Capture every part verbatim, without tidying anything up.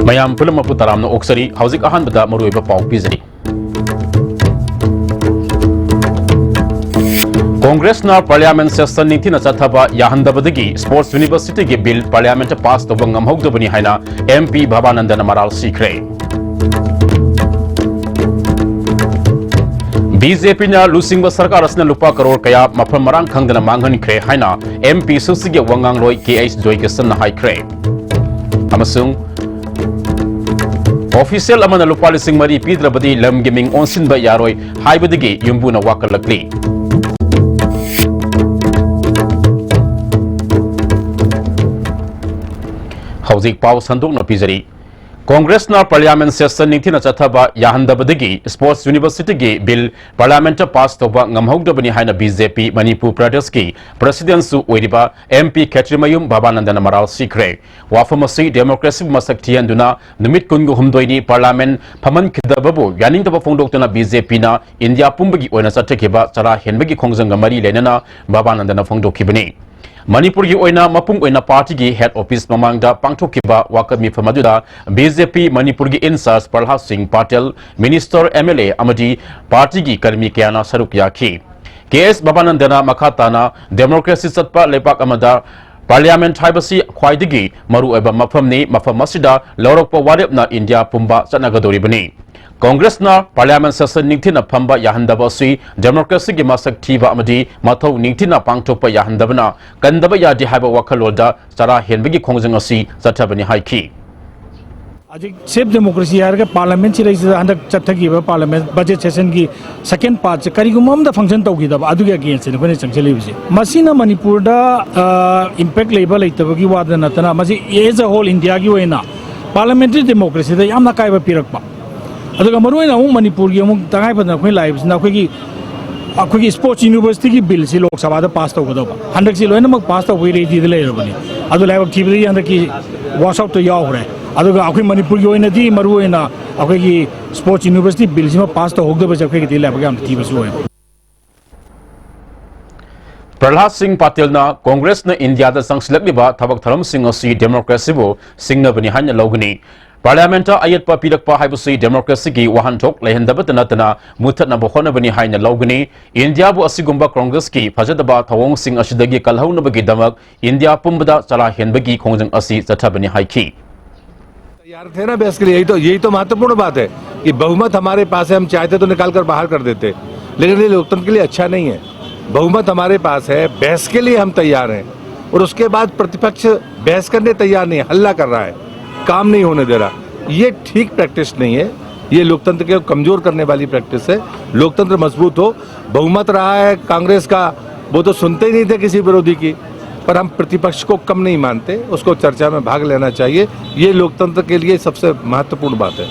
ꯃꯌꯥꯝ ꯄꯨꯝꯅꯃꯛꯄꯨ ꯇꯔꯥꯝꯅ ꯑꯣꯛꯆꯔꯤ꯫ ꯍꯧꯖꯤꯛ ꯑꯍꯥꯟꯕꯗ ꯃꯔꯨꯑꯣꯏꯕ ꯄꯥꯎ ꯄꯤꯖꯔꯤ꯫ ꯀꯣꯡꯒ꯭ꯔꯦꯁꯅ ꯄꯥꯔꯂꯤꯌꯥꯃꯦꯟ ꯁꯦꯁꯟ ꯅꯤꯡꯊꯤꯅ ꯆꯠꯊꯕ ꯌꯥꯍꯟꯗꯕꯗꯒꯤ ꯁ꯭ꯄꯣꯔꯠꯁ ꯌꯨꯅꯤꯚꯔꯁꯤꯇꯤꯒꯤ ꯕꯤꯜ ꯄꯥꯔꯂꯤꯌꯥꯃꯦꯟꯠꯇ ꯄꯥꯁ ꯇꯧꯕ ꯉꯝꯍꯧꯗꯕꯅꯤ ꯍꯥꯏꯅ ꯑꯦꯝ ꯄꯤ ꯚꯕꯥꯅꯟꯗꯅ ꯃꯔꯥꯜ ꯁꯤꯈ꯭ꯔꯦ꯫ ꯕꯤ ꯖꯦ ꯄꯤꯅ ꯂꯨꯆꯤꯡꯕ ꯁꯔꯀꯥꯔ ꯑꯁꯤꯅ ꯂꯨꯄꯥ ꯀꯔꯣꯔ ꯀꯌꯥ ꯃꯐꯝ ꯃꯔꯥꯡ ꯈꯪꯗꯅ ꯃꯥꯡꯍꯟꯈ꯭ꯔꯦ ꯍꯥꯏꯅ ꯑꯦꯝ ꯄꯤ ꯁꯤꯁꯤꯒꯤ ꯋꯥ ꯉꯥꯡꯂꯣꯏ ꯀꯦ ꯑꯩꯆ ꯖꯣꯏꯀꯤꯁꯟꯅ ꯍꯥꯏꯈ꯭ꯔꯦ꯫ ꯑꯃꯁꯨꯡ ꯑꯣꯐꯤꯁꯤꯌꯦꯜ ꯑꯃꯅ ꯂꯨꯄꯥ ꯂꯤꯁꯤꯡ ꯃꯔꯤ ꯄꯤꯗ꯭ꯔꯕꯗꯤ ꯂꯝꯒꯤ ꯃꯤꯡ ꯑꯣꯟꯁꯤꯟꯕ ꯌꯥꯔꯣꯏ ꯍꯥꯏꯕꯗꯒꯤ ꯌꯨꯝꯕꯨꯅ ꯋꯥꯀꯠꯂꯛꯂꯤ꯫ ꯍꯧꯖꯤꯛ ꯄꯥꯎ ꯁꯟꯗꯣꯛꯅ ꯄꯤꯖꯔꯤ꯫ ꯀꯣꯡꯒ꯭ꯔꯦꯁꯅ ꯄꯥꯔꯂꯤꯌꯥꯃꯦꯟ ꯁꯦꯁꯟ ꯅꯤꯡꯊꯤꯅ ꯆꯠꯊꯕ ꯌꯥꯍꯟꯗꯕꯗꯒꯤ ꯁ꯭ꯄꯣꯔꯠꯁ ꯌꯨꯅꯤꯚꯔꯁꯤꯇꯤꯒꯤ ꯕꯤꯜ ꯄꯥꯔꯂꯤꯌꯥꯃꯦꯟꯠꯇ ꯄꯥꯁ ꯇꯧꯕ ꯉꯝꯍꯧꯗꯕꯅꯤ ꯍꯥꯏꯅ ꯕꯤ ꯖꯦ ꯄꯤ ꯃꯅꯤꯄꯨꯔ ꯄ꯭ꯔꯗꯦꯁꯀꯤ ꯄ꯭ꯔꯁꯤꯗꯦꯟꯠꯁꯨ ꯑꯣꯏꯔꯤꯕ ꯑꯦꯝ ꯄꯤ ꯈꯦꯇ꯭ꯔꯤꯃꯌꯨꯝ ꯚꯕꯥꯅꯟꯗꯅ ꯃꯔꯥꯜ ꯁꯤꯈ꯭ꯔꯦ꯫ ꯋꯥꯐꯝ ꯑꯁꯤ ꯗꯦꯃꯣꯀ꯭ꯔꯦꯁꯤꯕꯨ ꯃꯁꯛ ꯊꯤꯍꯟꯗꯨꯅ ꯅꯨꯃꯤꯠ ꯀꯨꯟꯒ ꯍꯨꯝꯗꯣꯏꯅꯤ ꯄꯥꯔꯂꯤꯌꯥꯃꯦꯟꯠ ꯐꯝꯍꯟꯈꯤꯗꯕꯕꯨ ꯌꯥꯅꯤꯡꯗꯕ ꯐꯣꯡꯗꯣꯛꯇꯨꯅ ꯕꯤ ꯖꯦ ꯄꯤꯅ ꯏꯟꯗꯤꯌꯥ ꯄꯨꯝꯕꯒꯤ ꯑꯣꯏꯅ ꯆꯠꯊꯈꯤꯕ ꯆꯔꯥ ꯍꯦꯟꯕꯒꯤ ꯈꯣꯡꯖꯪꯒ ꯃꯔꯤ ꯂꯩꯅꯅ ꯚꯕꯥꯅꯟꯗꯅ ꯐꯣꯡꯗꯣꯛꯈꯤꯕꯅꯤ꯫ ꯃꯅꯤꯄꯨꯔꯒꯤ ꯑꯣꯏꯅ ꯃꯄꯨꯡ ꯑꯣꯏꯅ ꯄꯥꯔꯇꯤꯒꯤ ꯍꯦꯗ ꯑꯣꯐꯤꯁ ꯃꯃꯥꯡꯗ ꯄꯥꯡꯊꯣꯛꯈꯤꯕ ꯋꯥꯀꯠ ꯃꯤꯐꯝ ꯑꯗꯨꯗ ꯕꯤ ꯖꯦ ꯄꯤ ꯃꯅꯤꯄꯨꯔꯒꯤ ꯏꯟꯆꯥꯔꯖ ꯄ꯭ꯔꯍꯂꯥꯗ ꯁꯤꯡ ꯄꯥꯇꯦꯜ, ꯃꯤꯅꯤꯁꯇꯔ, ꯑꯦꯝ ꯑꯦꯜ ꯑꯦ ꯑꯃꯗꯤ ꯄꯥꯔꯇꯤꯒꯤ ꯀꯔꯃꯤ ꯀꯌꯥꯅ ꯁꯔꯨꯛ ꯌꯥꯈꯤ꯫ ꯀꯦ ꯑꯦꯁ ꯚꯕꯥꯅꯟꯗꯅ ꯃꯈꯥ ꯇꯥꯅ ꯗꯦꯃꯣꯀ꯭ꯔꯦꯁꯤ ꯆꯠꯄ ꯂꯩꯕꯥꯛ ꯑꯃꯗ ꯄꯥꯔꯂꯤꯌꯥꯃꯦꯟꯠ ꯍꯥꯏꯕꯁꯤ ꯈ꯭ꯋꯥꯏꯗꯒꯤ ꯃꯔꯨꯑꯣꯏꯕ ꯃꯐꯝꯅꯤ꯫ ꯃꯐꯝ ꯑꯁꯤꯗ ꯂꯧꯔꯛꯄ ꯋꯥꯔꯦꯞꯅ ꯏꯟꯗꯤꯌꯥ ꯄꯨꯝꯕ ꯆꯠꯅꯒꯗꯧꯔꯤꯕꯅꯤ꯫ ꯀꯣꯡꯒ꯭ꯔꯦꯁꯅ ꯄꯥꯔꯂꯤꯌꯥꯃꯦꯟꯠ ꯁꯦꯁꯟ ꯅꯤꯡꯊꯤꯅ ꯐꯝꯕ ꯌꯥꯍꯟꯗꯕ ꯑꯁꯤ ꯗꯦꯃꯣꯀ꯭ꯔꯦꯁꯤꯒꯤ ꯃꯁꯛ ꯊꯤꯕ ꯑꯃꯗꯤ ꯃꯊꯧ ꯅꯤꯡꯊꯤꯅ ꯄꯥꯡꯊꯣꯛꯄ ꯌꯥꯍꯟꯗꯕꯅ ꯀꯟꯗꯕ ꯌꯥꯗꯦ ꯍꯥꯏꯕ ꯋꯥꯈꯜꯂꯣꯟꯗ ꯆꯔꯥ ꯍꯦꯟꯕꯒꯤ ꯈꯣꯡꯖꯪ ꯑꯁꯤ ꯆꯠꯊꯕꯅꯤ ꯍꯥꯏꯈꯤ꯫ ꯍꯧꯖꯤꯛ ꯁꯦꯐ ꯗꯦꯃꯣꯀ꯭ꯔꯦꯁꯤ ꯍꯥꯏꯔꯒ ꯄꯥꯔꯂꯤꯌꯥꯃꯦꯟꯠ ꯁꯤꯗꯩꯁꯤꯗ ꯍꯟꯗꯛ ꯆꯠꯊꯈꯤꯕ ꯄꯥꯔꯂꯤꯌꯥꯃꯦꯟꯠ ꯕꯖꯦꯠ ꯁꯦꯁꯟꯒꯤ ꯁꯦꯀꯦꯟ ꯄꯥꯔꯠꯁꯦ ꯀꯔꯤꯒꯨꯝꯕ ꯑꯃꯗ ꯐꯪꯁꯟ ꯇꯧꯈꯤꯗꯕ ꯑꯗꯨꯒꯤ ꯑꯒꯦꯟꯁꯇꯅꯤ ꯑꯩꯈꯣꯏꯅ ꯆꯪꯁꯤꯜꯂꯤꯕꯁꯦ꯫ ꯃꯁꯤꯅ ꯃꯅꯤꯄꯨꯔꯗ, ꯑ, ꯏꯝꯄꯦꯛ ꯂꯩꯕ ꯂꯩꯇꯕꯒꯤ ꯋꯥꯗ ꯅꯠꯇꯅ ꯃꯁꯤ as a whole ꯏꯟꯗꯤꯌꯥꯒꯤ ꯑꯣꯏꯅ ꯄꯥꯔꯂꯤꯌꯥꯃꯦꯟꯇꯔꯤ ꯗꯦꯃꯣꯀ꯭ꯔꯦꯁꯤꯗ ꯌꯥꯝꯅ ꯑꯀꯥꯏꯕ ꯄꯤꯔꯛꯄ꯫ ꯑꯗꯨꯒ ꯃꯔꯨꯑꯣꯏꯅ ꯑꯃꯨꯛ ꯃꯅꯤꯄꯨꯔꯒꯤ ꯑꯃꯨꯛ ꯇꯉꯥꯏ ꯐꯗꯅ ꯑꯩꯈꯣꯏ ꯂꯥꯛꯏꯕꯁꯤꯅ ꯑꯩꯈꯣꯏꯒꯤ, ꯑꯩꯈꯣꯏꯒꯤ ꯁ꯭ꯄꯣꯔꯠꯁ ꯌꯨꯅꯤꯚꯔꯁꯤꯇꯤꯒꯤ ꯕꯤꯜꯁꯤ ꯂꯣꯛ ꯁꯚꯥꯗ ꯄꯥꯁ ꯇꯧꯒꯗꯧꯕ꯫ ꯍꯟꯗꯛꯁꯤ ꯂꯣꯏꯅꯃꯛ ꯄꯥꯁ ꯇꯧꯕꯒꯤ ꯔꯦꯗꯤꯗ ꯂꯩꯔꯕꯅꯤ꯫ ꯑꯗꯨ ꯂꯥꯏꯕꯛ ꯊꯤꯕꯗꯒꯤ ꯍꯟꯗꯛꯀꯤ ꯋꯥꯁ ꯑꯥꯎꯠꯇ ꯌꯥꯎꯈ꯭ꯔꯦ꯫ ꯑꯗꯨꯒ ꯑꯩꯈꯣꯏ ꯃꯅꯤꯄꯨꯔꯒꯤ ꯑꯣꯏꯅꯗꯤ ꯃꯔꯨꯑꯣꯏꯅ ꯑꯩꯈꯣꯏꯒꯤ ꯁ꯭ꯄꯣꯔꯠꯁ ꯌꯨꯅꯤꯚꯔꯁꯤꯇꯤ ꯕꯤꯜꯁꯤꯃ ꯄꯥꯁ ꯇꯧꯍꯧꯗꯕꯁꯦ ꯑꯩꯈꯣꯏꯒꯤꯗꯤ ꯂꯥꯏꯕꯛ ꯌꯥꯝꯅ ꯊꯤꯕꯁꯨ ꯑꯣꯏ꯫ ꯄ꯭ꯔꯍꯂꯥꯗ ꯁꯤꯡ ꯄꯥꯇꯦꯜꯅ ꯀꯣꯡꯒ꯭ꯔꯦꯁꯅ ꯏꯟꯗꯤꯌꯥꯗ ꯆꯪꯁꯤꯜꯂꯛꯂꯤꯕ ꯊꯕꯛ ꯊꯧꯔꯝꯁꯤꯡ ꯑꯁꯤ ꯗꯦꯃꯣꯀ꯭ꯔꯦꯁꯤꯕꯨ ꯁꯤꯡꯅꯕꯅꯤ ꯍꯥꯏꯅ ꯂꯧꯒꯅꯤ꯫ ꯄꯥꯔꯂꯤꯌꯥꯃꯦꯟꯠꯇ ꯑꯌꯦꯠꯄ ꯄꯤꯔꯛꯄ ꯍꯥꯏꯕꯁꯤ ꯗꯦꯃꯣꯀ꯭ꯔꯦꯁꯤꯒꯤ ꯋꯥꯍꯟꯊꯣꯛ ꯂꯩꯍꯟꯗꯕꯇ ꯅꯠꯇꯅ ꯃꯨꯊꯠꯅꯕ ꯍꯣꯠꯅꯕꯅꯤ ꯍꯥꯏꯅ ꯂꯧꯒꯅꯤ꯫ ꯏꯟꯗꯤꯌꯥꯕꯨ ꯑꯁꯤꯒꯨꯝꯕ ꯀꯪꯒ꯭ꯔꯦꯁꯀꯤ ꯐꯖꯗꯕ ꯊꯧꯑꯣꯡꯁꯤꯡ ꯑꯁꯤꯗꯒꯤ ꯀꯜꯍꯧꯅꯕꯒꯤꯗꯃꯛ ꯏꯟꯗꯤꯌꯥ ꯄꯨꯝꯕꯗ ꯆꯔꯥ ꯍꯦꯟꯕꯒꯤ ꯈꯣꯡꯖꯪ ꯑꯁꯤ ꯆꯠꯊꯕꯅꯤ ꯍꯥꯏꯈꯤ꯫ तैयार थे ना बहस के लिए। यही तो यही तो महत्वपूर्ण बात है कि बहुमत हमारे पास है। हम चाहते तो निकाल कर बाहर कर देते, लेकिन ये लोकतंत्र के लिए अच्छा नहीं है। बहुमत हमारे पास है, बहस के लिए हम तैयार हैं, और उसके बाद प्रतिपक्ष बहस करने तैयार नहीं है, हल्ला कर रहा है, काम नहीं होने दे रहा। ये ठीक प्रैक्टिस नहीं है। ये लोकतंत्र को कमजोर करने वाली प्रैक्टिस है। लोकतंत्र मजबूत हो, बहुमत रहा है कांग्रेस का, वो तो सुनते ही नहीं थे किसी विरोधी की। पर हम प्रतिपक्ष को कम नहीं मानते, उसको चर्चा में भाग लेना चाहिए। ये लोकतंत्र के लिए सबसे महत्वपूर्ण बात है।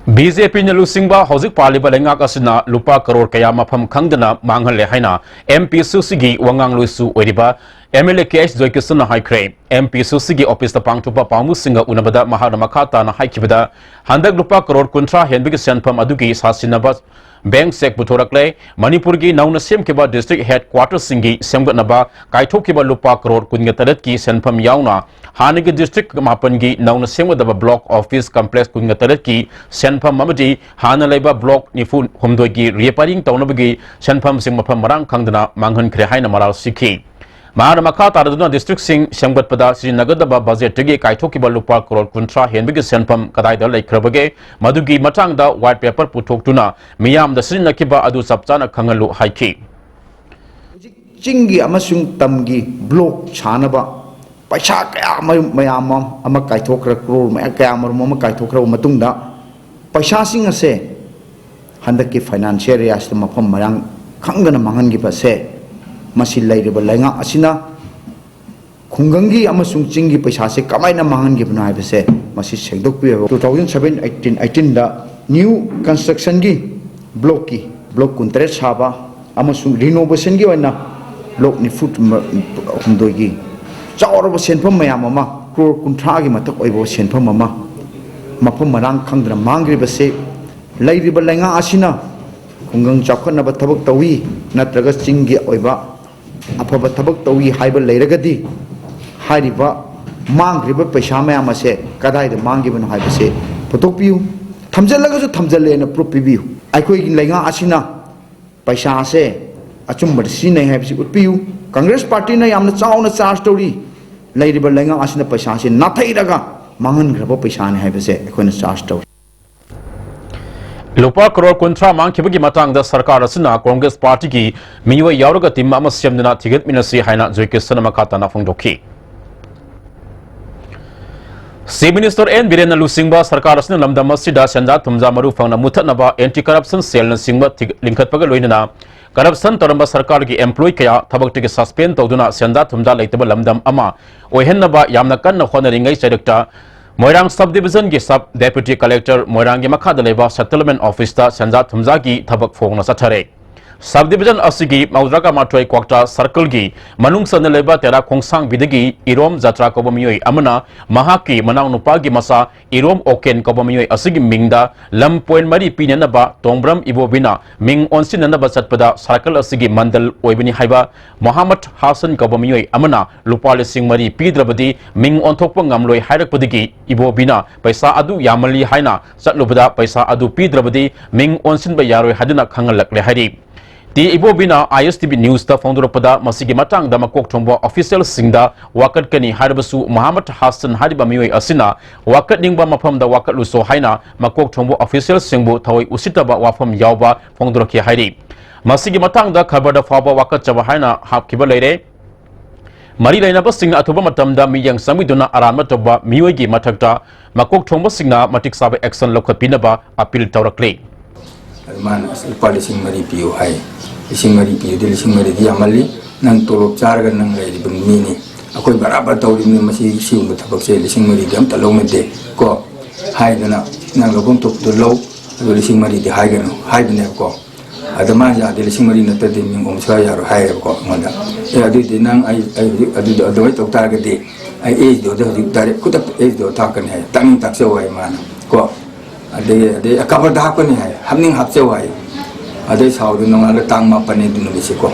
ꯕꯤ ꯖꯦ ꯄꯤꯅ ꯂꯨꯆꯤꯡꯕ ꯍꯧꯖꯤꯛ ꯄꯥꯜꯂꯤꯕ ꯂꯩꯉꯥꯛ ꯑꯁꯤꯅ ꯂꯨꯄꯥ ꯀꯔꯣꯔ ꯀꯌꯥ ꯃꯐꯝ ꯈꯪꯗꯅ ꯃꯥꯡꯍꯜꯂꯦ ꯍꯥꯏꯅ ꯑꯦꯝ ꯄꯤ ꯁꯨꯁꯤꯒꯤ ꯋꯥꯉꯥꯡꯂꯣꯏꯁꯨ ꯑꯣꯏꯔꯤꯕ M L A K H ꯖꯣꯏꯀꯤꯁꯟꯅ ꯍꯥꯏꯈ꯭ꯔꯦ꯫ ꯑꯦꯝ ꯄꯤ ꯁꯨꯁꯤꯒꯤ ꯑꯣꯐꯤꯁꯇ ꯄꯥꯡꯊꯣꯛꯄ ꯄꯥꯎꯃꯤꯁꯤꯡꯒ ꯎꯅꯕꯗ ꯃꯍꯥꯛꯅ ꯃꯈꯥ ꯇꯥꯅ ꯍꯥꯏꯈꯤꯕꯗ, ꯍꯟꯗꯛ ꯂꯨꯄꯥ ꯀꯔꯣꯔ ꯀꯨꯟꯊ꯭ꯔꯥ ꯍꯦꯟꯕꯒꯤ ꯁꯦꯟꯐꯝ ꯑꯗꯨꯒꯤ ꯁꯥꯁꯤꯟꯅꯕ ꯕꯦꯡꯛ ꯆꯦꯛ ꯄꯨꯊꯣꯔꯛꯂꯦ꯫ ꯃꯅꯤꯄꯨꯔꯒꯤ ꯅꯧꯅ ꯁꯦꯝꯈꯤꯕ ꯗꯤꯁꯇ꯭ꯔꯤꯛ ꯍꯦꯗ ꯀ꯭ꯋꯥꯔꯇꯔꯁꯤꯡꯒꯤ ꯁꯦꯝꯒꯠꯅꯕ ꯀꯥꯏꯊꯣꯛꯈꯤꯕ ꯂꯨꯄꯥ ꯀꯔꯣꯔ ꯀꯨꯟꯒ ꯇꯔꯦꯠꯀꯤ ꯁꯦꯟꯐꯝ ꯌꯥꯎꯅ ꯍꯥꯟꯅꯒꯤ ꯗꯤꯁꯇ꯭ꯔꯤꯛ ꯃꯥꯄꯟꯒꯤ ꯅꯧꯅ ꯁꯦꯝꯒꯗꯕ ꯕ꯭ꯂꯣꯛ ꯑꯣꯐꯤꯁ ꯀꯝꯄ꯭ꯂꯦꯛꯁ ꯀꯨꯟꯒ ꯇꯔꯦꯠꯀꯤ ꯁꯦꯟꯐꯝ ꯑꯃꯗꯤ ꯍꯥꯟꯅ ꯂꯩꯕ ꯕ꯭ꯂꯣꯛ ꯅꯤꯐꯨ ꯍꯨꯝꯗꯣꯏꯒꯤ ꯔꯤꯄꯦꯌꯥꯔꯤꯡ ꯇꯧꯅꯕꯒꯤ ꯁꯦꯟꯐꯝꯁꯤꯡ ꯃꯐꯝ ꯃꯔꯥꯡ ꯈꯪꯗꯅ ꯃꯥꯡꯍꯟꯈ꯭ꯔꯦ ꯍꯥꯏꯅ ꯃꯔꯥꯜ ꯁꯤꯈꯤ꯫ ꯃꯍꯥꯛꯅ ꯃꯈꯥ ꯇꯥꯔꯗꯨꯅ ꯗꯤꯁꯇ꯭ꯔꯤꯛꯁꯤꯡ ꯁꯦꯝꯒꯠꯄꯗ ꯁꯤꯖꯤꯟꯅꯒꯗꯕ ꯕꯖꯦꯠꯇꯒꯤ ꯀꯥꯏꯊꯣꯛꯈꯤꯕ ꯂꯨꯄꯥ ꯀꯔꯣꯔ ꯀꯨꯟꯊ꯭ꯔꯥ ꯍꯦꯟꯕꯒꯤ ꯁꯦꯟꯐꯝ ꯀꯗꯥꯏꯗ ꯂꯩꯈ꯭ꯔꯕꯒꯦ, ꯃꯗꯨꯒꯤ ꯃꯇꯥꯡꯗ ꯋꯥꯏꯠ ꯄꯦꯄꯔ ꯄꯨꯊꯣꯛꯇꯨꯅ ꯃꯤꯌꯥꯝꯗ ꯁꯤꯖꯤꯟꯅꯈꯤꯕ ꯑꯗꯨ ꯆꯞ ꯆꯥꯅ ꯈꯪꯍꯜꯂꯨ ꯍꯥꯏꯈꯤ꯫ ꯍꯧꯖꯤꯛ ꯆꯤꯡꯒꯤ ꯑꯃꯁꯨꯡ ꯇꯝꯒꯤ ꯕ꯭ꯂꯣꯛ ꯁꯥꯅꯕ ꯄꯩꯁꯥ ꯀꯌꯥ ꯃꯔꯨꯝ ꯃꯌꯥꯝ ꯑꯃ ꯑꯃ ꯀꯥꯏꯊꯣꯛꯈ꯭ꯔ, ꯀ꯭ꯔꯣꯔ ꯃꯌꯥꯝ ꯀꯌꯥ ꯃꯔꯨꯝ ꯑꯃ ꯀꯥꯏꯊꯣꯛꯈ꯭ꯔꯕ ꯃꯇꯨꯡꯗ, ꯄꯩꯁꯥꯁꯤꯡ ꯑꯁꯦ ꯍꯟꯗꯛꯀꯤ ꯐꯥꯏꯅꯥꯟꯁꯤꯌꯦꯜ ꯏꯌꯥꯔꯁꯤꯗ ꯃꯐꯝ ꯃꯔꯥꯡ ꯈꯪꯗꯅ ꯃꯥꯡꯍꯟꯈꯤꯕ ꯑꯁꯦ, ꯃꯁꯤ ꯂꯩꯔꯤꯕ ꯂꯩꯉꯥꯛ ꯑꯁꯤꯅ ꯈꯨꯡꯒꯪꯒꯤ ꯑꯃꯁꯨꯡ ꯆꯤꯡꯒꯤ ꯄꯩꯁꯥꯁꯦ ꯀꯃꯥꯏꯅ ꯃꯥꯡꯍꯟꯈꯤꯕꯅꯣ ꯍꯥꯏꯕꯁꯦ ꯃꯁꯤ ꯁꯦꯡꯗꯣꯛꯄꯤꯌꯣ꯫ Two thousand seven eighteen eighteenꯗ ꯅ꯭ꯌꯨ ꯀꯟꯁꯇ꯭ꯔꯛꯁꯟꯒꯤ ꯕ꯭ꯂꯣꯛꯀꯤ, ꯕ꯭ꯂꯣꯛ ꯀꯨꯟꯇꯔꯦꯠ ꯁꯥꯕ ꯑꯃꯁꯨꯡ ꯔꯤꯅꯣꯚꯦꯁꯟꯒꯤ ꯑꯣꯏꯅ ꯕ꯭ꯂꯣꯛ ꯅꯤꯐꯨ ꯍꯨꯝꯗꯣꯏꯒꯤ ꯆꯥꯎꯔꯕ ꯁꯦꯟꯐꯝ ꯃꯌꯥꯝ ꯑꯃ, ꯀ꯭ꯔꯣꯔ ꯀꯨꯟꯊ꯭ꯔꯥꯒꯤ ꯃꯊꯛ ꯑꯣꯏꯕ ꯁꯦꯟꯐꯝ ꯑꯃ ꯃꯐꯝ ꯃꯔꯥꯡ ꯈꯪꯗꯅ ꯃꯥꯡꯈ꯭ꯔꯤꯕꯁꯦ ꯂꯩꯔꯤꯕ ꯂꯩꯉꯥꯛ ꯑꯁꯤꯅ ꯈꯨꯡꯒꯪ ꯆꯥꯎꯈꯠꯅꯕ ꯊꯕꯛ ꯇꯧꯏ ꯅꯠꯇ꯭ꯔꯒ ꯆꯤꯡꯒꯤ ꯑꯣꯏꯕ ꯑꯐꯕ ꯊꯕꯛ ꯇꯧꯏ ꯍꯥꯏꯕ ꯂꯩꯔꯒꯗꯤ, ꯍꯥꯏꯔꯤꯕ ꯃꯥꯡꯈ꯭ꯔꯤꯕ ꯄꯩꯁꯥ ꯃꯌꯥꯝ ꯑꯁꯦ ꯀꯗꯥꯏꯗ ꯃꯥꯡꯈꯤꯕꯅꯣ ꯍꯥꯏꯕꯁꯦ ꯄꯨꯊꯣꯛꯄꯤꯌꯨ꯫ ꯊꯝꯖꯤꯜꯂꯒꯁꯨ ꯊꯝꯖꯤꯜꯂꯦꯅ ꯄ꯭ꯔꯨꯐ ꯄꯤꯕꯤꯌꯨ꯫ ꯑꯩꯈꯣꯏꯒꯤ ꯂꯩꯉꯥꯛ ꯑꯁꯤꯅ ꯄꯩꯁꯥꯁꯦ ꯑꯆꯨꯝꯕꯗ ꯁꯤꯖꯤꯟꯅꯩ ꯍꯥꯏꯕꯁꯤ ꯎꯠꯄꯤꯌꯨ꯫ ꯀꯪꯒ꯭ꯔꯦꯁ ꯄꯥꯔꯇꯤꯅ ꯌꯥꯝꯅ ꯆꯥꯎꯅ ꯆꯥꯔꯖ ꯇꯧꯔꯤ꯫ ꯂꯩꯔꯤꯕ ꯂꯩꯉꯥꯛ ꯑꯁꯤꯅ ꯄꯩꯁꯥꯁꯦ ꯅꯥꯊꯩꯔꯒ ꯃꯥꯡꯍꯟꯈ꯭ꯔꯕ ꯄꯩꯁꯥꯅꯤ ꯍꯥꯏꯕꯁꯦ ꯑꯩꯈꯣꯏꯅ ꯆꯥꯔꯖ ꯇꯧꯔꯤ꯫ ꯂꯨꯄꯥ ꯀꯔꯣꯔ ꯀꯨꯟꯊ꯭ꯔꯥ ꯃꯥꯡꯈꯤꯕꯒꯤ ꯃꯇꯥꯡꯗ ꯁꯔꯀꯥꯔ ꯑꯁꯤꯅ ꯀꯣꯡꯒ꯭ꯔꯦꯁ ꯄꯥꯔꯇꯤꯒꯤ ꯃꯤꯑꯣꯏ ꯌꯥꯎꯔꯒ ꯇꯤꯝ ꯑꯃ ꯁꯦꯝꯗꯨꯅ ꯊꯤꯒꯠꯃꯤꯟꯅꯁꯤ ꯍꯥꯏꯅ ꯖꯣꯏꯀꯤꯁꯟꯅ ꯃꯈꯥ ꯇꯥꯅ ꯐꯣꯡꯗꯣꯛꯈꯤ꯫ ꯆꯤꯐ ꯃꯤꯅꯤꯁꯇꯔ ꯑꯦꯟ ꯕꯤꯔꯦꯟꯅ ꯂꯨꯆꯤꯡꯕ ꯁꯔꯀꯥꯔ ꯑꯁꯤꯅ ꯂꯝꯗꯝ ꯑꯁꯤꯗ ꯁꯦꯟꯖꯥ ꯊꯨꯝꯖꯥ ꯃꯔꯨ ꯐꯪꯅ ꯃꯨꯊꯠꯅꯕ ꯑꯦꯟꯇꯤ ꯀꯔꯞꯁꯟ ꯁꯦꯜꯅꯆꯤꯡꯕ ꯊꯤꯒ-, ꯂꯤꯡꯈꯠꯄꯒ ꯂꯣꯏꯅꯅ ꯀꯔꯞꯁꯟ ꯇꯧꯔꯝꯕ ꯁꯔꯀꯥꯔꯒꯤ ꯑꯦꯝꯄ꯭ꯂꯣꯌꯤ ꯀꯌꯥ ꯊꯕꯛꯇꯒꯤ ꯁꯁꯄꯦꯟ ꯇꯧꯗꯨꯅ ꯁꯦꯟꯖꯥ ꯊꯨꯝꯖꯥ ꯂꯩꯇꯕ ꯂꯝꯗꯝ ꯑꯃ ꯑꯣꯏꯍꯟꯅꯕ ꯌꯥꯝꯅ ꯀꯟꯅ ꯍꯣꯠꯅꯔꯤꯉꯩ ꯆꯩꯔꯛꯇ ꯃꯣꯏꯔꯥꯡ ꯁꯕ ꯗꯤꯕꯤꯖꯟꯒꯤ ꯁꯕ ꯗꯦꯄ꯭ꯌꯨꯇꯤ ꯀꯂꯦꯛꯇꯔ ꯃꯣꯏꯔꯥꯡꯒꯤ ꯃꯈꯥꯗ ꯂꯩꯕ ꯁꯦꯇꯜꯃꯦꯟ ꯑꯣꯐꯤꯁꯇ ꯁꯦꯟꯖꯥ ꯊꯨꯝꯖꯥꯒꯤ ꯊꯕꯛ ꯐꯣꯡꯅ ꯆꯠꯊꯔꯦ꯫ ꯁꯕ ꯗꯤꯕꯤꯖꯟ ꯑꯁꯤꯒꯤ ꯃꯧꯗ꯭ꯔꯥꯒ ꯃꯥꯊꯣꯏ ꯀ꯭ꯋꯥꯛꯇꯥ ꯁꯔꯀꯜꯒꯤ ꯃꯅꯨꯡ ꯆꯟꯅ ꯂꯩꯕ ꯇꯦꯔꯥ ꯈꯣꯡꯁꯥꯡꯕꯤꯗꯒꯤ ꯏꯔꯣꯝ ꯖꯇ꯭ꯔꯥ ꯀꯧꯕ ꯃꯤꯑꯣꯏ ꯑꯃꯅ ꯃꯍꯥꯛꯀꯤ ꯃꯅꯥꯎꯅꯨꯄꯥꯒꯤ ꯃꯆꯥ ꯏꯔꯣꯝ ꯑꯣꯀꯦꯟ ꯀꯧꯕ ꯃꯤꯑꯣꯏ ꯑꯁꯤꯒꯤ ꯃꯤꯡꯗ ꯂꯝ ꯄꯣꯏꯟ ꯃꯔꯤ ꯄꯤꯅꯅꯕ ꯇꯣꯡꯕ꯭ꯔꯝ ꯏꯕꯣꯕꯤꯅ ꯃꯤꯡ ꯑꯣꯟꯁꯤꯟꯅꯅꯕ ꯆꯠꯄꯗ ꯁꯔꯀꯜ ꯑꯁꯤꯒꯤ ꯃꯟꯗꯜ ꯑꯣꯏꯕꯅꯤ ꯍꯥꯏꯕ ꯃꯣꯍꯥꯃꯠ ꯍꯥꯁꯟ ꯀꯧꯕ ꯃꯤꯑꯣꯏ ꯑꯃꯅ ꯂꯨꯄꯥ ꯂꯤꯁꯤꯡ ꯃꯔꯤ ꯄꯤꯗ꯭ꯔꯕꯗꯤ ꯃꯤꯡ ꯑꯣꯟꯊꯣꯛꯄ ꯉꯝꯂꯣꯏ ꯍꯥꯏꯔꯛꯄꯗꯒꯤ ꯏꯕꯣꯕꯤꯅ ꯄꯩꯁꯥ ꯑꯗꯨ ꯌꯥꯝꯃꯜꯂꯤ ꯍꯥꯏꯅ ꯆꯠꯂꯨꯕꯗ ꯄꯩꯁꯥ ꯑꯗꯨ ꯄꯤꯗ꯭ꯔꯕꯗꯤ ꯃꯤꯡ ꯑꯣꯟꯁꯤꯟꯕ ꯌꯥꯔꯣꯏ ꯍꯥꯏꯗꯨꯅ ꯈꯪꯍꯜꯂꯛꯂꯦ ꯍꯥꯏꯔꯤ꯫ ꯇꯤ ꯏꯕꯣꯕꯤꯅ ꯑꯥꯏ ꯑꯦꯁ ꯇꯤ ꯚꯤ ꯅ꯭ꯌꯨꯁꯇ ꯐꯣꯡꯗꯣꯔꯛꯄꯗ ꯃꯁꯤꯒꯤ ꯃꯇꯥꯡꯗ ꯃꯀꯣꯛ ꯊꯣꯡꯕ ꯑꯣꯐꯤꯁꯤꯌꯦꯜꯁꯤꯡꯗ ꯋꯥꯀꯠꯀꯅꯤ ꯍꯥꯏꯔꯕꯁꯨ ꯃꯣꯍꯥꯃꯠ ꯍꯥꯁꯟ ꯍꯥꯏꯔꯤꯕ ꯃꯤꯑꯣꯏ ꯑꯁꯤꯅ ꯋꯥꯀꯠꯅꯤꯡꯕ ꯃꯐꯝꯗ ꯋꯥꯀꯠꯂꯨꯁꯣ ꯍꯥꯏꯅ ꯃꯀꯣꯛ ꯊꯣꯡꯕ ꯑꯣꯐꯤꯁꯤꯌꯦꯜꯁꯤꯡꯕꯨ ꯊꯑꯣꯏ ꯎꯁꯤꯠꯇꯕ ꯋꯥꯐꯝ ꯌꯥꯎꯕ ꯐꯣꯡꯗꯣꯔꯛꯈꯤ ꯍꯥꯏꯔꯤ꯫ ꯃꯁꯤꯒꯤ ꯃꯇꯥꯡꯗ ꯈꯕꯔꯗ ꯐꯥꯎꯕ ꯋꯥꯀꯠꯆꯕ ꯍꯥꯏꯅ ꯍꯥꯞꯈꯤꯕ ꯂꯩꯔꯦ꯫ ꯃꯔꯤ ꯂꯩꯅꯕꯁꯤꯡꯅ ꯑꯊꯨꯕ ꯃꯇꯝꯗ ꯃꯤꯠꯌꯦꯡ ꯆꯪꯕꯤꯗꯨꯅ ꯑꯔꯥꯟꯕ ꯇꯧꯕ ꯃꯤꯑꯣꯏꯒꯤ ꯃꯊꯛꯇ ꯃꯀꯣꯛ ꯊꯣꯡꯕꯁꯤꯡꯅ ꯃꯇꯤꯛ ꯆꯥꯕ ꯑꯦꯛꯁꯟ ꯂꯧꯈꯠꯄꯤꯅꯕ ꯑꯄꯤꯜ ꯇꯧꯔꯛꯂꯤ꯫ ꯑꯗꯨ ꯃꯥꯅ, "ꯑꯁ, ꯂꯨꯄꯥ ꯂꯤꯁꯤꯡ ꯃꯔꯤ ꯄꯤꯌꯨ" ꯍꯥꯏ꯫ "ꯂꯤꯁꯤꯡ ꯃꯔꯤ ꯄꯤꯔꯗꯤ, ꯂꯤꯁꯤꯡ ꯃꯔꯤꯗꯤ ꯌꯥꯝꯃꯜꯂꯤ, ꯅꯪ ꯇꯣꯂꯣꯞ ꯆꯥꯔꯒ ꯅꯪ ꯂꯩꯔꯤꯕ ꯃꯤꯅꯤ, ꯑꯩꯈꯣꯏ ꯕꯔꯥꯕꯔ ꯇꯧꯔꯤꯕꯅꯤ, ꯃꯁꯤ ꯁꯤꯒꯨꯝꯕ ꯊꯕꯛꯁꯦ ꯂꯤꯁꯤꯡ ꯃꯔꯤꯗꯤ ꯑꯝꯇ ꯂꯧꯅꯗꯦ ꯀꯣ" ꯍꯥꯏꯗꯅ, "ꯅꯪ ꯂꯧꯐꯝ ꯊꯣꯛꯄꯗꯣ ꯂꯧ, ꯑꯗꯨ ꯂꯤꯁꯤꯡ ꯃꯔꯤꯗꯤ ꯍꯥꯏꯒꯅꯨ" ꯍꯥꯏꯕꯅꯦꯕꯀꯣ꯫ ꯑꯗ ꯃꯥꯅ ꯌꯥꯗꯦ, "ꯂꯤꯁꯤꯡ ꯃꯔꯤ ꯅꯠꯇ꯭ꯔꯗꯤ ꯃꯤꯡ ꯑꯣꯟꯕ ꯁꯨꯡꯌꯥ ꯌꯥꯔꯣꯏ" ꯍꯥꯏꯌꯦꯕꯀꯣ ꯑꯩꯉꯣꯟꯗ꯫ "ꯑꯦ, ꯑꯗꯨꯏꯗꯤ ꯅꯪ, ꯑꯩ, ꯑꯩ ꯍꯧꯖꯤꯛ ꯑꯗꯨꯗ, ꯑꯗꯨꯃꯥꯏꯅ ꯇꯧ ꯇꯥꯔꯒꯗꯤ ꯑꯩ ꯑꯦꯁ ꯗꯤ ꯑꯣꯗ ꯍꯧꯖꯤꯛ ꯗꯥꯏꯔꯦꯛ ꯈꯨꯗꯛꯇ ꯑꯦꯁ ꯗꯤ ꯑꯣ ꯊꯥꯛꯀꯅꯤ" ꯍꯥꯏ꯫ "ꯇꯥꯛꯅꯤꯡ ꯇꯥꯛꯆꯧ" ꯍꯥꯏ ꯃꯥꯅ ꯀꯣ꯫ ꯑꯗꯒꯤ, ꯑꯗꯩ ꯈꯕꯔꯗ ꯍꯥꯞꯀꯅꯤ ꯍꯥꯏ, "ꯍꯥꯞꯅꯤꯡ ꯍꯥꯞꯆꯧ" ꯍꯥꯏ꯫ ꯑꯗꯩ ꯁꯥꯎꯗ ꯅꯣꯡꯉꯥꯜꯂ ꯇꯥꯡ ꯃꯥꯄꯟꯅꯤ ꯑꯗꯨ ꯅꯨꯃꯤꯠꯁꯦꯀꯣ꯫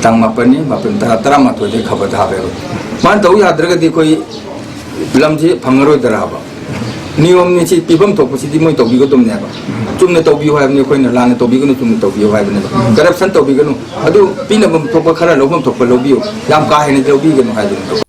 ꯇꯥꯡ ꯃꯥꯄꯟꯅꯤ, ꯃꯥꯄꯟ, ꯇꯔꯥ, ꯇꯔꯥꯃꯥꯊꯣꯏꯗꯩ ꯈꯕꯔꯗ ꯍꯥꯞꯄꯦꯕ꯫ ꯃꯥꯅ ꯇꯧ ꯌꯥꯗ꯭ꯔꯒꯗꯤ ꯑꯩꯈꯣꯏ ꯂꯝꯁꯤ ꯐꯪꯉꯔꯣꯏꯗ꯭ꯔꯥꯕ? ꯅꯤꯌꯣꯝꯅꯤ ꯁꯤ, ꯄꯤꯐꯝ ꯊꯣꯛꯄꯁꯤꯗꯤ ꯃꯣꯏ ꯇꯧꯕꯤꯒꯗꯕꯅꯦꯕ꯫ ꯆꯨꯝꯅ ꯇꯧꯕꯤꯌꯨ ꯍꯥꯏꯕꯅꯤ, ꯑꯩꯈꯣꯏꯅ ꯂꯥꯟꯅ ꯇꯧꯕꯤꯒꯅꯨ, ꯆꯨꯝꯅ ꯇꯧꯕꯤꯌꯨ ꯍꯥꯏꯕꯅꯦꯕ꯫ ꯀꯔꯞꯁꯟ ꯇꯧꯕꯤꯒꯅꯨ, ꯑꯗꯨ ꯄꯤꯅꯕ ꯊꯣꯛꯄ ꯈꯔ ꯂꯧꯐꯝ ꯊꯣꯛꯄ ꯂꯧꯕꯤꯌꯨ, ꯌꯥꯝ ꯀꯥ ꯍꯦꯟꯅ ꯂꯧꯕꯤꯒꯅꯨ ꯍꯥꯏꯕꯅꯤ꯫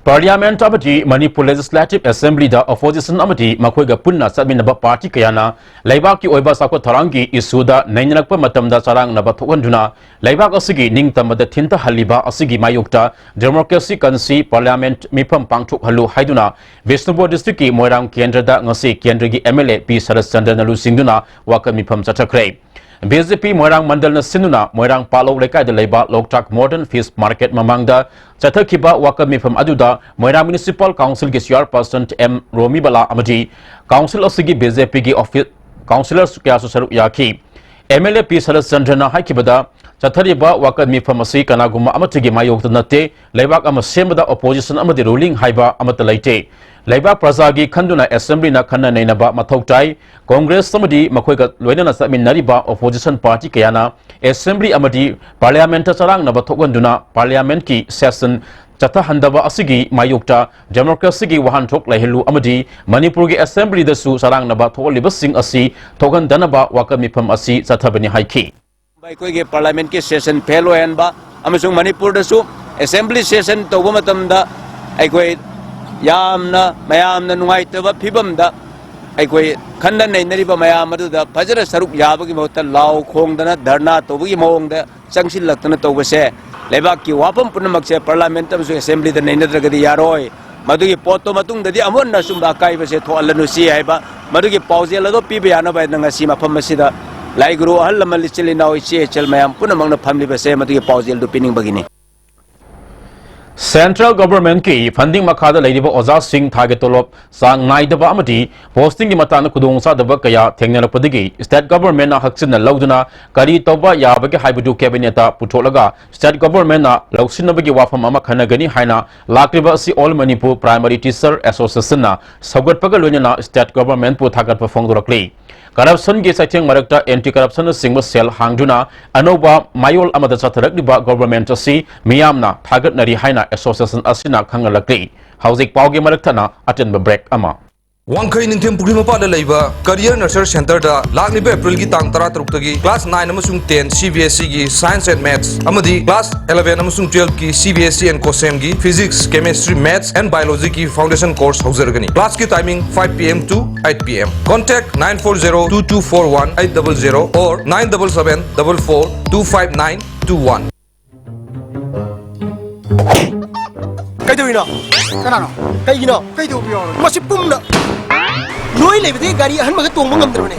Parliament ꯑꯃꯗꯤ Manipur Legislative Assembly ꯗ opposition ꯑꯃꯗꯤ ꯃꯈꯣꯏꯒ ꯄꯨꯟꯅ ꯆꯠꯃꯤꯟꯅꯕ party ꯀꯌꯥꯅ ꯂꯩꯕꯥꯛꯀꯤ ꯑꯣꯏꯕ ꯆꯥꯎꯈꯠ ꯊꯧꯔꯥꯡꯒꯤ issue ꯗ ꯅꯩꯅꯔꯛꯄ ꯃꯇꯝꯗ ꯆꯔꯥꯡꯅꯕ ꯊꯣꯛꯍꯟꯗꯨꯅ ꯂꯩꯕꯥꯛ ꯑꯁꯤꯒꯤ ꯅꯤꯡꯇꯝꯕꯗ ꯊꯤꯟꯊꯍꯜꯂꯤꯕ ꯑꯁꯤꯒꯤ ꯃꯥꯌꯣꯛꯇ Democracy Council Parliament ꯃꯤꯐꯝ ꯄꯥꯡꯊꯣꯛꯍꯜꯂꯨ ꯍꯥꯏꯗꯨꯅ ꯕꯤꯁꯅꯨꯄꯨꯔ district ꯀꯤ ꯃꯣꯏꯔꯥꯡ ꯀꯦꯟꯗ꯭ꯔꯗ ꯉꯁꯤ ꯀꯦꯟꯗ꯭ꯔꯒꯤ M L A ꯄꯤ ꯁꯔꯠꯆꯟꯗ꯭ꯔꯅ ꯂꯨꯆꯤꯡꯗꯨꯅ ꯋꯥꯀꯠ ꯃꯤꯐꯝ ꯆꯠꯊꯈ꯭ꯔꯦ꯫ B J P ꯃꯣꯏꯔꯥꯡ ꯃꯟꯗꯜꯅ ꯁꯤꯟꯗꯨꯅ ꯃꯣꯏꯔꯥꯡ ꯄꯥꯠꯂꯧ ꯂꯩꯀꯥꯏꯗ ꯂꯩꯕ ꯂꯣꯛꯇꯥꯛ Modern Fish Market ꯃꯃꯥꯡꯗ ꯆꯠꯊꯈꯤꯕ ꯋꯥꯀꯠ ꯃꯤꯐꯝ ꯑꯗꯨꯗ ꯃꯣꯏꯔꯥꯡ Municipal Council ꯒꯤ chairperson M ꯔꯣꯃꯤꯕꯂꯥ ꯑꯃꯗꯤ council ꯑꯁꯤꯒꯤ B J P ꯒꯤ offi-, councillor ꯀꯌꯥꯁꯨ ꯁꯔꯨꯛ ꯌꯥꯈꯤ꯫ M L A ꯄꯤ ꯁꯔꯠꯆꯟꯗ꯭ꯔꯅ ꯍꯥꯏꯈꯤꯕꯗ, ꯆꯠꯊꯔꯤꯕ ꯋꯥꯀꯠ ꯃꯤꯐꯝ ꯑꯁꯤ ꯀꯅꯥꯒꯨꯝꯕ ꯑꯃꯠꯇꯒꯤ ꯃꯥꯌꯣꯛꯇ ꯅꯠꯇꯦ, ꯂꯩꯕꯥꯛ ꯑꯃ ꯁꯦꯝꯕꯗ opposition ꯑꯃꯗꯤ ruling ꯍꯥꯏꯕ ꯑꯃꯠꯇ ꯂꯩꯇꯦ꯫ ꯂꯩꯕꯥꯛ ꯄ꯭ꯔꯖꯥꯒꯤ ꯈꯟꯗꯨꯅ Assembly ꯅ ꯈꯟꯅ ꯅꯩꯅꯕ ꯃꯊꯧ ꯇꯥꯏ꯫ Congress ꯑꯃꯗꯤ ꯃꯈꯣꯏꯒ ꯂꯣꯏꯅꯅ ꯆꯠꯃꯤꯟꯅꯔꯤꯕ opposition party ꯀꯌꯥꯅ Assembly ꯑꯃꯗꯤ Parliament ꯇ ꯆꯔꯥꯡꯅꯕ ꯊꯣꯛꯍꯟꯗꯨꯅ Parliament ꯀꯤ session ꯆꯠꯊꯍꯟꯗꯕ ꯑꯁꯤꯒꯤ ꯃꯥꯌꯣꯛꯇ democracy ꯒꯤ ꯋꯥꯍꯟꯊꯣꯛ ꯂꯩꯍꯜꯂꯨ ꯑꯃꯗꯤ ꯃꯅꯤꯄꯨꯔꯒꯤ Assembly ꯗꯁꯨ ꯆꯔꯥꯡꯅꯕ ꯊꯣꯛꯍꯜꯂꯤꯕꯁꯤꯡ ꯑꯁꯤ ꯊꯣꯛꯍꯟꯗꯅꯕ ꯋꯥꯀꯠ ꯃꯤꯐꯝ ꯑꯁꯤ ꯆꯠꯊꯕꯅꯤ ꯍꯥꯏꯈꯤ꯫ ꯑꯩꯈꯣꯏꯒꯤ Parliament ꯀꯤ session fail ꯑꯣꯏꯍꯟꯕ ꯑꯃꯁꯨꯡ ꯃꯅꯤꯄꯨꯔꯗꯁꯨ Assembly session ꯇꯧꯕ ꯃꯇꯝꯗ ꯑꯩꯈꯣꯏ ꯌꯥꯝꯅ, ꯃꯌꯥꯝꯅ ꯅꯨꯡꯉꯥꯏꯇꯕ ꯐꯤꯕꯝꯗ ꯑꯩꯈꯣꯏ ꯈꯟꯅ ꯅꯩꯅꯔꯤꯕ ꯃꯌꯥꯝ ꯑꯗꯨꯗ ꯐꯖꯅ ꯁꯔꯨꯛ ꯌꯥꯕꯒꯤ ꯃꯍꯨꯠꯇ ꯂꯥꯎ ꯈꯣꯡꯗꯅ ꯙꯔꯅꯥ ꯇꯧꯕꯒꯤ ꯃꯑꯣꯡꯗ ꯆꯪꯁꯤꯜꯂꯛꯇꯅ ꯇꯧꯕꯁꯦ, ꯂꯩꯕꯥꯛꯀꯤ ꯋꯥꯐꯝ ꯄꯨꯝꯅꯃꯛꯁꯦ Parliament ꯑꯃꯁꯨꯡ Assembly ꯗ ꯅꯩꯅꯗ꯭ꯔꯒꯗꯤ ꯌꯥꯔꯣꯏ꯫ ꯃꯗꯨꯒꯤ ꯄꯣꯠꯇꯣ ꯃꯇꯨꯡꯗꯗꯤ ꯑꯃꯨꯛ ꯍꯟꯅ ꯑꯁꯨꯝꯕ ꯑꯀꯥꯏꯕꯁꯦ ꯊꯣꯛꯍꯜꯂꯅꯨ ꯁꯤ ꯍꯥꯏꯕ ꯃꯗꯨꯒꯤ ꯄꯥꯎꯖꯦꯜ ꯑꯗꯨ ꯄꯤꯕ ꯌꯥꯅꯕ ꯍꯥꯏꯅ ꯉꯁꯤ ꯃꯐꯝ ꯑꯁꯤꯗ ꯂꯥꯏꯒꯨꯔꯨ, ꯑꯍꯜ ꯂꯃꯟ, ꯏꯆꯤꯜ ꯏꯅꯥꯎ, ꯏꯆꯦ ꯏꯆꯜ ꯃꯌꯥꯝ ꯄꯨꯝꯅꯃꯛꯅ ꯐꯝꯂꯤꯕꯁꯦ ꯃꯗꯨꯒꯤ ꯄꯥꯎꯖꯦꯜꯗꯨ ꯄꯤꯅꯤꯡꯕꯒꯤꯅꯤ꯫ Central Government ꯀꯤ funding ꯃꯈꯥꯗ ꯂꯩꯔꯤꯕ ꯑꯣꯖꯥꯁꯤꯡ ꯊꯥꯒꯤ ꯇꯣꯂꯣꯞ ꯆꯥꯡ ꯅꯥꯏꯗꯕ ꯑꯃꯗꯤ posting ꯒꯤ ꯃꯇꯥꯡꯗ ꯈꯨꯗꯣꯡꯆꯥꯗꯕ ꯀꯌꯥ ꯊꯦꯡꯅꯔꯛꯄꯗꯒꯤ State Government ꯅ ꯍꯛꯆꯤꯟꯅ ꯂꯧꯗꯨꯅ ꯀꯔꯤ ꯇꯧꯕ ꯌꯥꯕꯒꯦ ꯍꯥꯏꯕꯗꯨ Cabinet ꯇ ꯄꯨꯊꯣꯛꯂꯒ State Government ꯅ ꯂꯧꯁꯤꯟꯅꯕꯒꯤ ꯋꯥꯐꯝ ꯑꯃ ꯈꯟꯅꯒꯅꯤ ꯍꯥꯏꯅ ꯂꯥꯛꯂꯤꯕ ꯑꯁꯤ All Manipur Primary Teacher Association ꯅ ꯁꯧꯒꯠꯄꯒ ꯂꯣꯏꯅꯅ State Government ꯄꯨ ꯊꯥꯒꯠꯄ ꯐꯣꯡꯗꯣꯔꯛꯂꯤ꯫ ꯀꯔꯞꯁꯟꯒꯤ ꯆꯩꯊꯦꯡ ꯃꯔꯛꯇ ꯑꯦꯟꯇꯤ ꯀꯔꯞꯁꯟꯅꯆꯤꯡꯕ ꯁꯦꯜ ꯍꯥꯡꯗꯨꯅ ꯑꯅꯧꯕ ꯃꯌꯣꯜ ꯑꯃꯗ ꯆꯠꯊꯔꯛꯂꯤꯕ ꯒꯣꯚꯔꯟꯃꯦꯟꯠ ꯑꯁꯤ ꯃꯤꯌꯥꯝꯅ ꯊꯥꯒꯠꯅꯔꯤ ꯍꯥꯏꯅ ꯑꯦꯁꯣꯁꯤꯌꯦꯁꯟ ꯑꯁꯤꯅ ꯈꯪꯍꯜꯂꯛꯂꯤ꯫ ꯍꯧꯖꯤꯛ ꯄꯥꯎꯒꯤ ꯃꯔꯛ ꯊꯠꯅ ꯑꯇꯦꯟꯕ ꯕ꯭ꯔꯦꯛ ꯑꯃ꯫ ꯋꯥꯡꯈꯩ ꯅꯤꯡꯊꯦꯝ ꯄꯨꯈ꯭ꯔꯤ ꯃꯄꯥꯟꯗ ꯂꯩꯕ ꯀꯔꯤꯌꯔ ꯅꯔꯆꯔ ꯁꯦꯟꯇꯔꯗ ꯂꯥꯛꯂꯤꯕ ꯑꯦꯄ꯭ꯔꯤꯜꯒꯤ ꯇꯥꯡ ꯇꯔꯥꯇꯔꯨꯛꯇꯒꯤ ꯀ꯭ꯂꯥꯁ ꯅꯥꯏꯟ ꯑꯃꯁꯨꯡ ꯇꯦꯟ ꯁꯤ ꯕꯤ ꯑꯦꯁ ꯏꯒꯤ ꯁꯥꯏꯟꯁ ꯑꯦꯟ ꯃꯦꯊꯁ ꯑꯃꯗꯤ ꯀ꯭ꯂꯥꯁ ꯑꯦꯂꯦꯚꯦꯟ ꯑꯃꯁꯨꯡ ꯇꯨꯋꯦꯜꯐꯀꯤ C B S E and ꯀꯣꯁꯦꯝꯒꯤ ꯐꯤꯖꯤꯛꯁ, ꯀꯦꯃꯦꯁꯇ꯭ꯔꯤ, ꯃꯦꯊꯁ ꯑꯦꯟ ꯕꯥꯏꯑꯣꯂꯣꯖꯤꯒꯤ ꯐꯥꯎꯟꯗꯦꯁꯟ ꯀꯣꯔꯁ ꯍꯧꯖꯔꯒꯅꯤ꯫ ꯀ꯭ꯂꯥꯁꯀꯤ timing five P M to eight P M. Contact nine four zero two two four one eight double zero or nine double seven double four two five nine two one꯫ ꯀꯩꯗꯧꯔꯤꯅꯣ? ꯀꯅꯥꯅꯣ? ꯀꯩꯒꯤꯅꯣ? ꯀꯩꯗꯧꯕ ꯌꯥꯎꯔꯒꯦ? ꯃꯁꯤ ꯄꯨꯝꯅ ꯅꯣꯏ ꯂꯩꯕꯗꯤ ꯒꯥꯔꯤ ꯑꯍꯟꯕꯒ ꯇꯣꯡꯕ ꯉꯝꯗ꯭ꯔꯕꯅꯦ꯫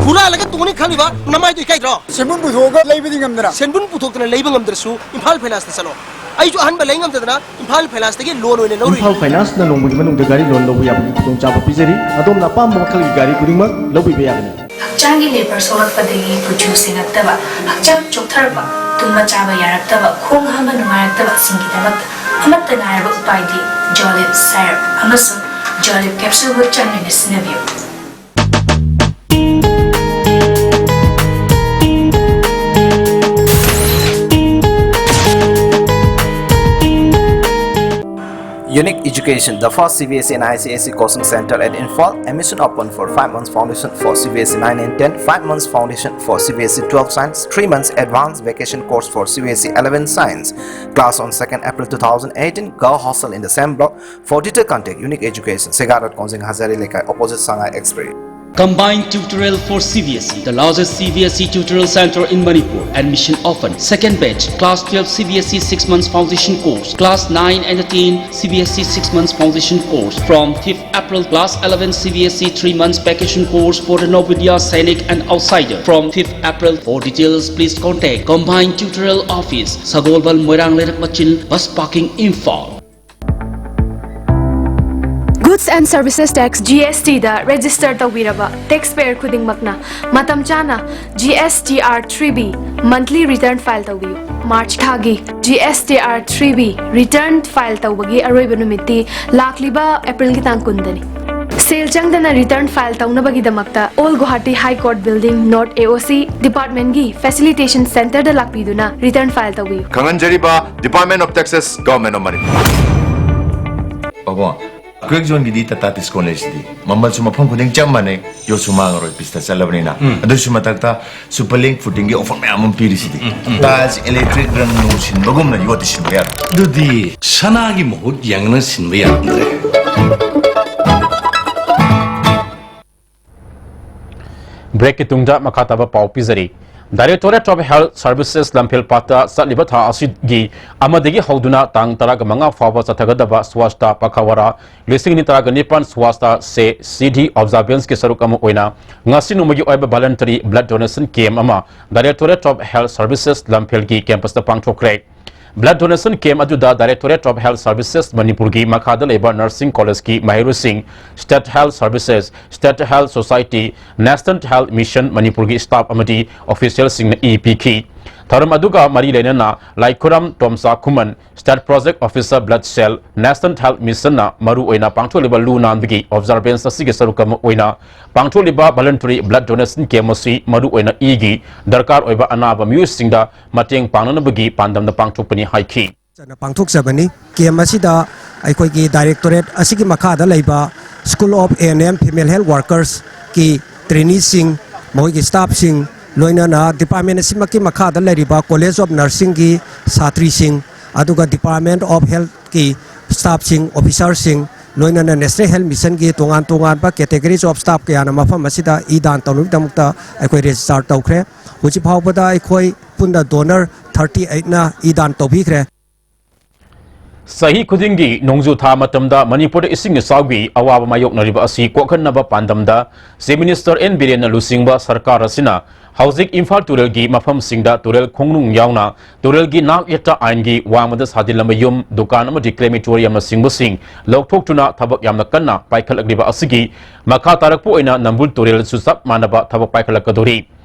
ꯍꯨꯔꯥꯜꯂꯒ ꯇꯣꯡꯅꯤ ꯈꯜꯂꯤꯕ ꯅꯃꯥꯏꯗꯣ ꯏꯀꯥꯏꯗ꯭ꯔꯣ? ꯁꯦꯟꯕꯨꯟ ꯄꯨꯊꯣꯛꯑꯒ ꯂꯩꯕꯗꯤ ꯉꯝꯗꯅ꯫ ꯁꯦꯟꯕꯨꯟ ꯄꯨꯊꯣꯛꯇꯅ ꯂꯩꯕ ꯉꯝꯗ꯭ꯔꯁꯨ ꯏꯝꯐꯥꯜ ꯐꯥꯏꯅꯥꯟꯁꯇ ꯆꯠꯂꯣ꯫ ꯑꯩꯁꯨ ꯑꯍꯟꯕ ꯂꯩ ꯉꯝꯗꯗꯅ ꯏꯝꯐꯥꯜ ꯐꯥꯏꯅꯥꯟꯁꯇꯒꯤ ꯂꯣꯟ ꯑꯣꯏꯅ ꯂꯧꯔꯨꯏ꯫ ꯏꯝꯐꯥꯜ ꯐꯥꯏꯅꯥꯟꯁꯅ ꯅꯣꯡꯃꯒꯤ ꯃꯅꯨꯡꯗ ꯒꯥꯔꯤ ꯂꯣꯟ ꯂꯧꯕ ꯌꯥꯕꯒꯤ ꯈꯨꯗꯣꯡꯆꯥꯕ ꯄꯤꯖꯔꯤ꯫ ꯑꯗꯣꯝꯅ ꯑꯄꯥꯝꯕ ꯃꯈꯜꯒꯤ ꯒꯥꯔꯤ ꯈꯨꯗꯤꯡꯃꯛ ꯂꯧꯕꯤꯕ ꯌꯥꯒꯅꯤ꯫ ꯍꯛꯆꯥꯡꯒꯤ ꯂꯦꯕꯔ ꯁꯣꯛꯂꯛꯄꯗꯒꯤ ꯀꯨꯆꯨ ꯁꯦꯡꯉꯛꯇꯕ, ꯍꯛꯆꯥꯡ ꯆꯣꯛꯊꯔꯛꯄ, ꯇꯨꯝꯕ ꯆꯥꯕ ꯌꯥꯔꯛꯇꯕ, ꯈꯣꯡ ꯍꯥꯝꯕ ꯅꯨꯡꯉꯥꯏꯔꯛꯇꯕꯁꯤꯡꯒꯤꯗꯃꯛꯇ ꯑꯃꯠꯇ ꯉꯥꯏꯔꯕ ꯎꯄꯥꯏꯗꯤ ꯖꯣꯂꯤꯞ ꯁꯥꯏꯔꯞ ꯑꯃꯁꯨꯡ ꯖꯣꯂꯤꯞ ꯀꯦꯞꯁꯨꯜꯕꯨ ꯆꯥꯡ ꯅꯥꯏꯅ ꯁꯤꯖꯤꯟꯅꯕꯤꯌꯨ꯫ Unique Education, the first C B S E and I C S E coaching center at Imphal. Admission open for five months foundation for C B S E nine and ten, five months foundation for C B S E twelve science, three months advanced vacation course for C B S E eleven science. Class on second April two thousand eighteen. Girl hostel in the same block. For detail, contact Unique Education, Sega Road, Kongjeng Hazari Lekai, opposite Sangai Express. Combined tutorial for C B S E, the largest C B S E tutorial center in Manipur. Admission open. Second batch, class twelve C B S E six months foundation course, class nine and ten C B S E six months foundation course. From fifth April, class eleven C B S E three months vacation course for the Navodaya Sainik and outsider. From fifth April, for details, please contact Combined Tutorial Office, Sagolbal Moirang Leirak Machil, Bus Parking, Imphal. Goods and Services Tax, G S T the register ꯇꯧꯕꯤꯔꯕ taxpayer ꯈꯨꯗꯤꯡꯃꯛꯅ ꯃꯇꯝ ꯆꯥꯅ G S T R three B monthly return file ꯇꯧꯕꯤꯌꯨ꯫ March ꯊꯥꯒꯤ G S T R three B return file ꯇꯧꯕꯒꯤ ꯑꯔꯣꯏꯕ ꯅꯨꯃꯤꯠꯇꯤ ꯂꯥꯛꯂꯤꯕ ꯑꯦꯄ꯭ꯔꯤꯜꯒꯤ ꯇꯥꯡ ꯀꯨꯟꯗꯅꯤ꯫ ꯁꯦꯜ ꯆꯪꯗꯅ ꯔꯤꯇꯔꯟ ꯐꯥꯏꯜ ꯇꯧꯅꯕꯒꯤꯗꯃꯛꯇ ꯑꯣꯜ Guwahati high court building, north A O C ꯗꯤꯄꯥꯔꯠꯃꯦꯟꯒꯤ ꯐꯦꯁꯤꯂꯤꯇꯦꯁꯟ ꯁꯦꯟꯇꯔꯗ ꯂꯥꯛꯄꯤꯗꯨꯅ ꯔꯤꯇꯔꯟ ꯐꯥꯏꯜ ꯇꯧꯕꯤꯌꯨ꯫ ꯈꯪꯍꯟꯖꯔꯤꯕ, Department of Taxes, Government of Manipur. ꯄꯥꯕꯨꯡ, ꯀ꯭ꯋꯦꯛ ꯖꯣꯟꯒꯤꯗꯤ ꯇꯥꯇꯥ ꯇꯤꯁꯀꯣꯟ ꯂꯩꯁꯤꯗꯤ꯫ ꯃꯃꯜꯁꯨ ꯃꯐꯝ ꯈꯨꯗꯤꯡ ꯆꯞ ꯃꯥꯟꯅꯩ, ꯌꯣꯠꯁꯨ ꯃꯥꯡꯉꯔꯣꯏ, ꯄꯤꯁꯇ ꯆꯠꯂꯕꯅꯤꯅ꯫ ꯎꯝ꯫ ꯑꯗꯨꯁꯨ ꯃꯊꯛꯇ ꯁꯨꯄꯔ ꯂꯤꯡ ꯐꯨꯇꯤꯡꯒꯤ ꯑꯣꯐꯔ ꯃꯌꯥꯝ ꯑꯃ ꯄꯤꯔꯤꯁꯤꯗꯤ꯫ ꯎꯝ, ꯎꯝ꯫ ꯇꯥꯏꯜꯁ, ꯏꯂꯦꯛꯇ꯭ꯔꯤꯛ, ꯔꯪ ꯅꯨꯡ ꯁꯤꯟꯕꯒꯨꯝꯅ ꯌꯣꯠꯇꯤ ꯁꯤꯟꯕ ꯌꯥꯔꯣꯏ꯫ ꯑꯗꯨꯗꯤ ꯁꯅꯥꯒꯤ ꯃꯍꯨꯠ ꯌꯦꯡꯅ ꯁꯤꯟꯕ ꯌꯥꯔꯝꯗ꯭ꯔꯦ꯫ ꯕ꯭ꯔꯦꯛꯀꯤ ꯇꯨꯡꯗ ꯃꯈꯥ ꯇꯥꯕ ꯄꯥꯎ ꯄꯤꯖꯔꯤ꯫ Directorate of Health Services ꯂꯝꯐꯦꯜ ꯄꯥꯠꯇ ꯆꯠꯂꯤꯕ ꯊꯥ ꯑꯁꯤꯒꯤ ꯑꯃꯗꯒꯤ ꯍꯧꯗꯨꯅ ꯇꯥꯡ ꯇꯔꯥꯒ ꯃꯉꯥ ꯐꯥꯎꯕ ꯆꯠꯊꯒꯗꯕ ꯁ꯭ꯋꯥꯁꯇ ꯄꯈꯋꯥꯔꯥ ꯂꯤꯁꯤꯡ ꯑꯅꯤ ꯇꯔꯥꯒ ꯅꯤꯄꯥꯟ ꯁ꯭ꯋꯥꯁꯇ ꯁꯦ ꯁꯤꯙꯤ ꯑꯣꯕꯖꯥꯔꯚꯦꯟꯁꯀꯤ ꯁꯔꯨꯛ ꯑꯃ ꯑꯣꯏꯅ ꯉꯁꯤ ꯅꯣꯡꯃꯒꯤ ꯑꯣꯏꯕ ꯚꯣꯂꯟꯇꯔꯤ ꯕ꯭ꯂꯗ ꯗꯣꯅꯦꯁꯟ ꯀꯦꯝ ꯑꯃ Directorate of Health Services ꯂꯝꯐꯦꯜꯒꯤ ꯀꯦꯝꯄꯁꯇ ꯄꯥꯡꯊꯣꯛꯈ꯭ꯔꯦ꯫ ꯕ꯭ꯂꯗ ꯗꯣꯅꯦꯁꯟ ꯀꯦꯝ ꯑꯗꯨꯗ Directorate of Health Services ꯃꯅꯤꯄꯨꯔꯒꯤ ꯃꯈꯥꯗ ꯂꯩꯕ ꯅꯔꯁꯤꯡ ꯀꯣꯂꯦꯖꯀꯤ ꯃꯍꯩꯔꯣꯏꯁꯤꯡ, State Health Services, State Health Society, National Health Mission ꯃꯅꯤꯄꯨꯔꯒꯤ ꯁ꯭ꯇꯥꯐ ꯑꯃꯗꯤ ꯑꯣꯐꯤꯁꯤꯌꯦꯜꯁꯤꯡꯅ ꯏ ꯄꯤꯈꯤ꯫ ꯊꯧꯔꯝ ꯑꯗꯨꯒ ꯃꯔꯤ ꯂꯩꯅꯅ ꯂꯥꯏꯈꯨꯔꯝ ꯇꯣꯝꯆꯥ ꯈꯨꯃꯟ, State Project Officer Blood Cell, National Health Missionꯅ ꯃꯔꯨꯑꯣꯏꯅ ꯄꯥꯡꯊꯣꯛꯂꯤꯕ ꯂꯨ ꯅꯥꯟꯕꯒꯤ ꯑꯣꯕꯖꯥꯔꯚꯦꯟꯁ ꯑꯁꯤꯒꯤ ꯁꯔꯨꯛ ꯑꯃ ꯑꯣꯏꯅ ꯄꯥꯡꯊꯣꯛꯂꯤꯕ ꯚꯣꯂꯟꯇꯔꯤ ꯕ꯭ꯂꯗ ꯗꯣꯅꯦꯁꯟ ꯀꯦꯝ ꯑꯁꯤ ꯃꯔꯨꯑꯣꯏꯅ ꯏꯒꯤ ꯗꯔꯀꯥꯔ ꯑꯣꯏꯕ ꯑꯅꯥꯕ ꯃꯤꯑꯣꯏꯁꯤꯡꯗ ꯃꯇꯦꯡ ꯄꯥꯡꯅꯅꯕꯒꯤ ꯄꯥꯟꯗꯝꯅ ꯄꯥꯡꯊꯣꯛꯄꯅꯤ ꯍꯥꯏꯈꯤ꯫ ꯆꯠꯅ ꯄꯥꯡꯊꯣꯛꯆꯕꯅꯤ꯫ ꯀꯦꯝ ꯑꯁꯤꯗ ꯑꯩꯈꯣꯏꯒꯤ ꯗꯥꯏꯔꯦꯛꯇꯣꯔꯦꯠ ꯑꯁꯤꯒꯤ ꯃꯈꯥꯗ ꯂꯩꯕ School of A N M Female Health Workersꯀꯤ ꯇ꯭ꯔꯦꯅꯤꯁꯤꯡ, ꯃꯈꯣꯏꯒꯤ ꯁ꯭ꯇꯥꯐꯁꯤꯡ, ꯂꯣꯏꯅꯅ ꯗꯤꯄꯥꯔꯠꯃꯦꯟ ꯑꯁꯤꯃꯛꯀꯤ ꯃꯈꯥꯗ ꯂꯩꯔꯤꯕ College of Nursingꯒꯤ ꯁꯥꯇ꯭ꯔꯤꯁꯤꯡ, ꯑꯗꯨꯒ Department of Healthꯀꯤ ꯁ꯭ꯇꯥꯐꯁꯤꯡ, ꯑꯣꯐꯤꯁꯥꯔꯁꯤꯡ, ꯂꯣꯏꯅꯅ National Health Missionꯒꯤ ꯇꯣꯉꯥꯟ ꯇꯣꯉꯥꯟꯕ categories of staff ꯀꯌꯥꯅ ꯃꯐꯝ ꯑꯁꯤꯗ ꯏ ꯗꯥꯟ ꯇꯧꯅꯕꯒꯤꯗꯃꯛꯇ ꯑꯩꯈꯣꯏ ꯔꯦꯖꯤꯁꯇꯥꯔ ꯇꯧꯈ꯭ꯔꯦ꯫ ꯍꯧꯖꯤꯛ ꯐꯥꯎꯕꯗ ꯑꯩꯈꯣꯏ ꯄꯨꯟꯅ donor thirty eightꯅ ꯏ ꯗꯥꯟ ꯇꯧꯕꯤꯈ꯭ꯔꯦ꯫ ꯆꯍꯤ ꯈꯨꯗꯤꯡꯒꯤ ꯅꯣꯡꯖꯨ ꯊꯥ ꯃꯇꯝꯗ ꯃꯅꯤꯄꯨꯔꯗ ꯏꯁꯤꯡ ꯏꯆꯥꯎꯒꯤ ꯑꯋꯥꯕ ꯃꯥꯌꯣꯛꯅꯔꯤꯕ ꯑꯁꯤ ꯀꯣꯛꯍꯟꯅꯕ ꯄꯥꯟꯗꯝꯗ Chief Minister N ꯕꯤꯔꯦꯟꯅ ꯂꯨꯆꯤꯡꯕ ꯁꯔꯀꯥꯔ ꯑꯁꯤꯅ ꯍꯧꯖꯤꯛ ꯏꯝꯐꯥꯜ ꯇꯨꯔꯦꯜꯒꯤ ꯃꯐꯝꯁꯤꯡꯗ ꯇꯨꯔꯦꯜ ꯈꯣꯡꯅꯨꯡ ꯌꯥꯎꯅ ꯇꯨꯔꯦꯜꯒꯤ ꯅꯥꯛ ꯌꯦꯠꯇ ꯑꯥꯏꯟꯒꯤ ꯋꯥꯡꯃꯗ ꯁꯥꯖꯤꯜꯂꯝꯕ ꯌꯨꯝ, ꯗꯨꯀꯥꯟ ꯑꯃꯗꯤ crematoriumꯅꯆꯤꯡꯕꯁꯤꯡ ꯂꯧꯊꯣꯛꯇꯨꯅ ꯊꯕꯛ ꯌꯥꯝꯅ ꯀꯟꯅ ꯄꯥꯏꯈꯠꯂꯛꯂꯤꯕ ꯑꯁꯤꯒꯤ ꯃꯈꯥ ꯇꯥꯔꯛꯄ ꯑꯣꯏꯅ ꯅꯝꯕꯨꯜ ꯇꯨꯔꯦꯜꯁꯨ ꯆꯞ ꯃꯥꯟꯅꯕ ꯊꯕꯛ ꯄꯥꯏꯈꯠꯂꯛꯀꯗꯧꯔꯤ꯫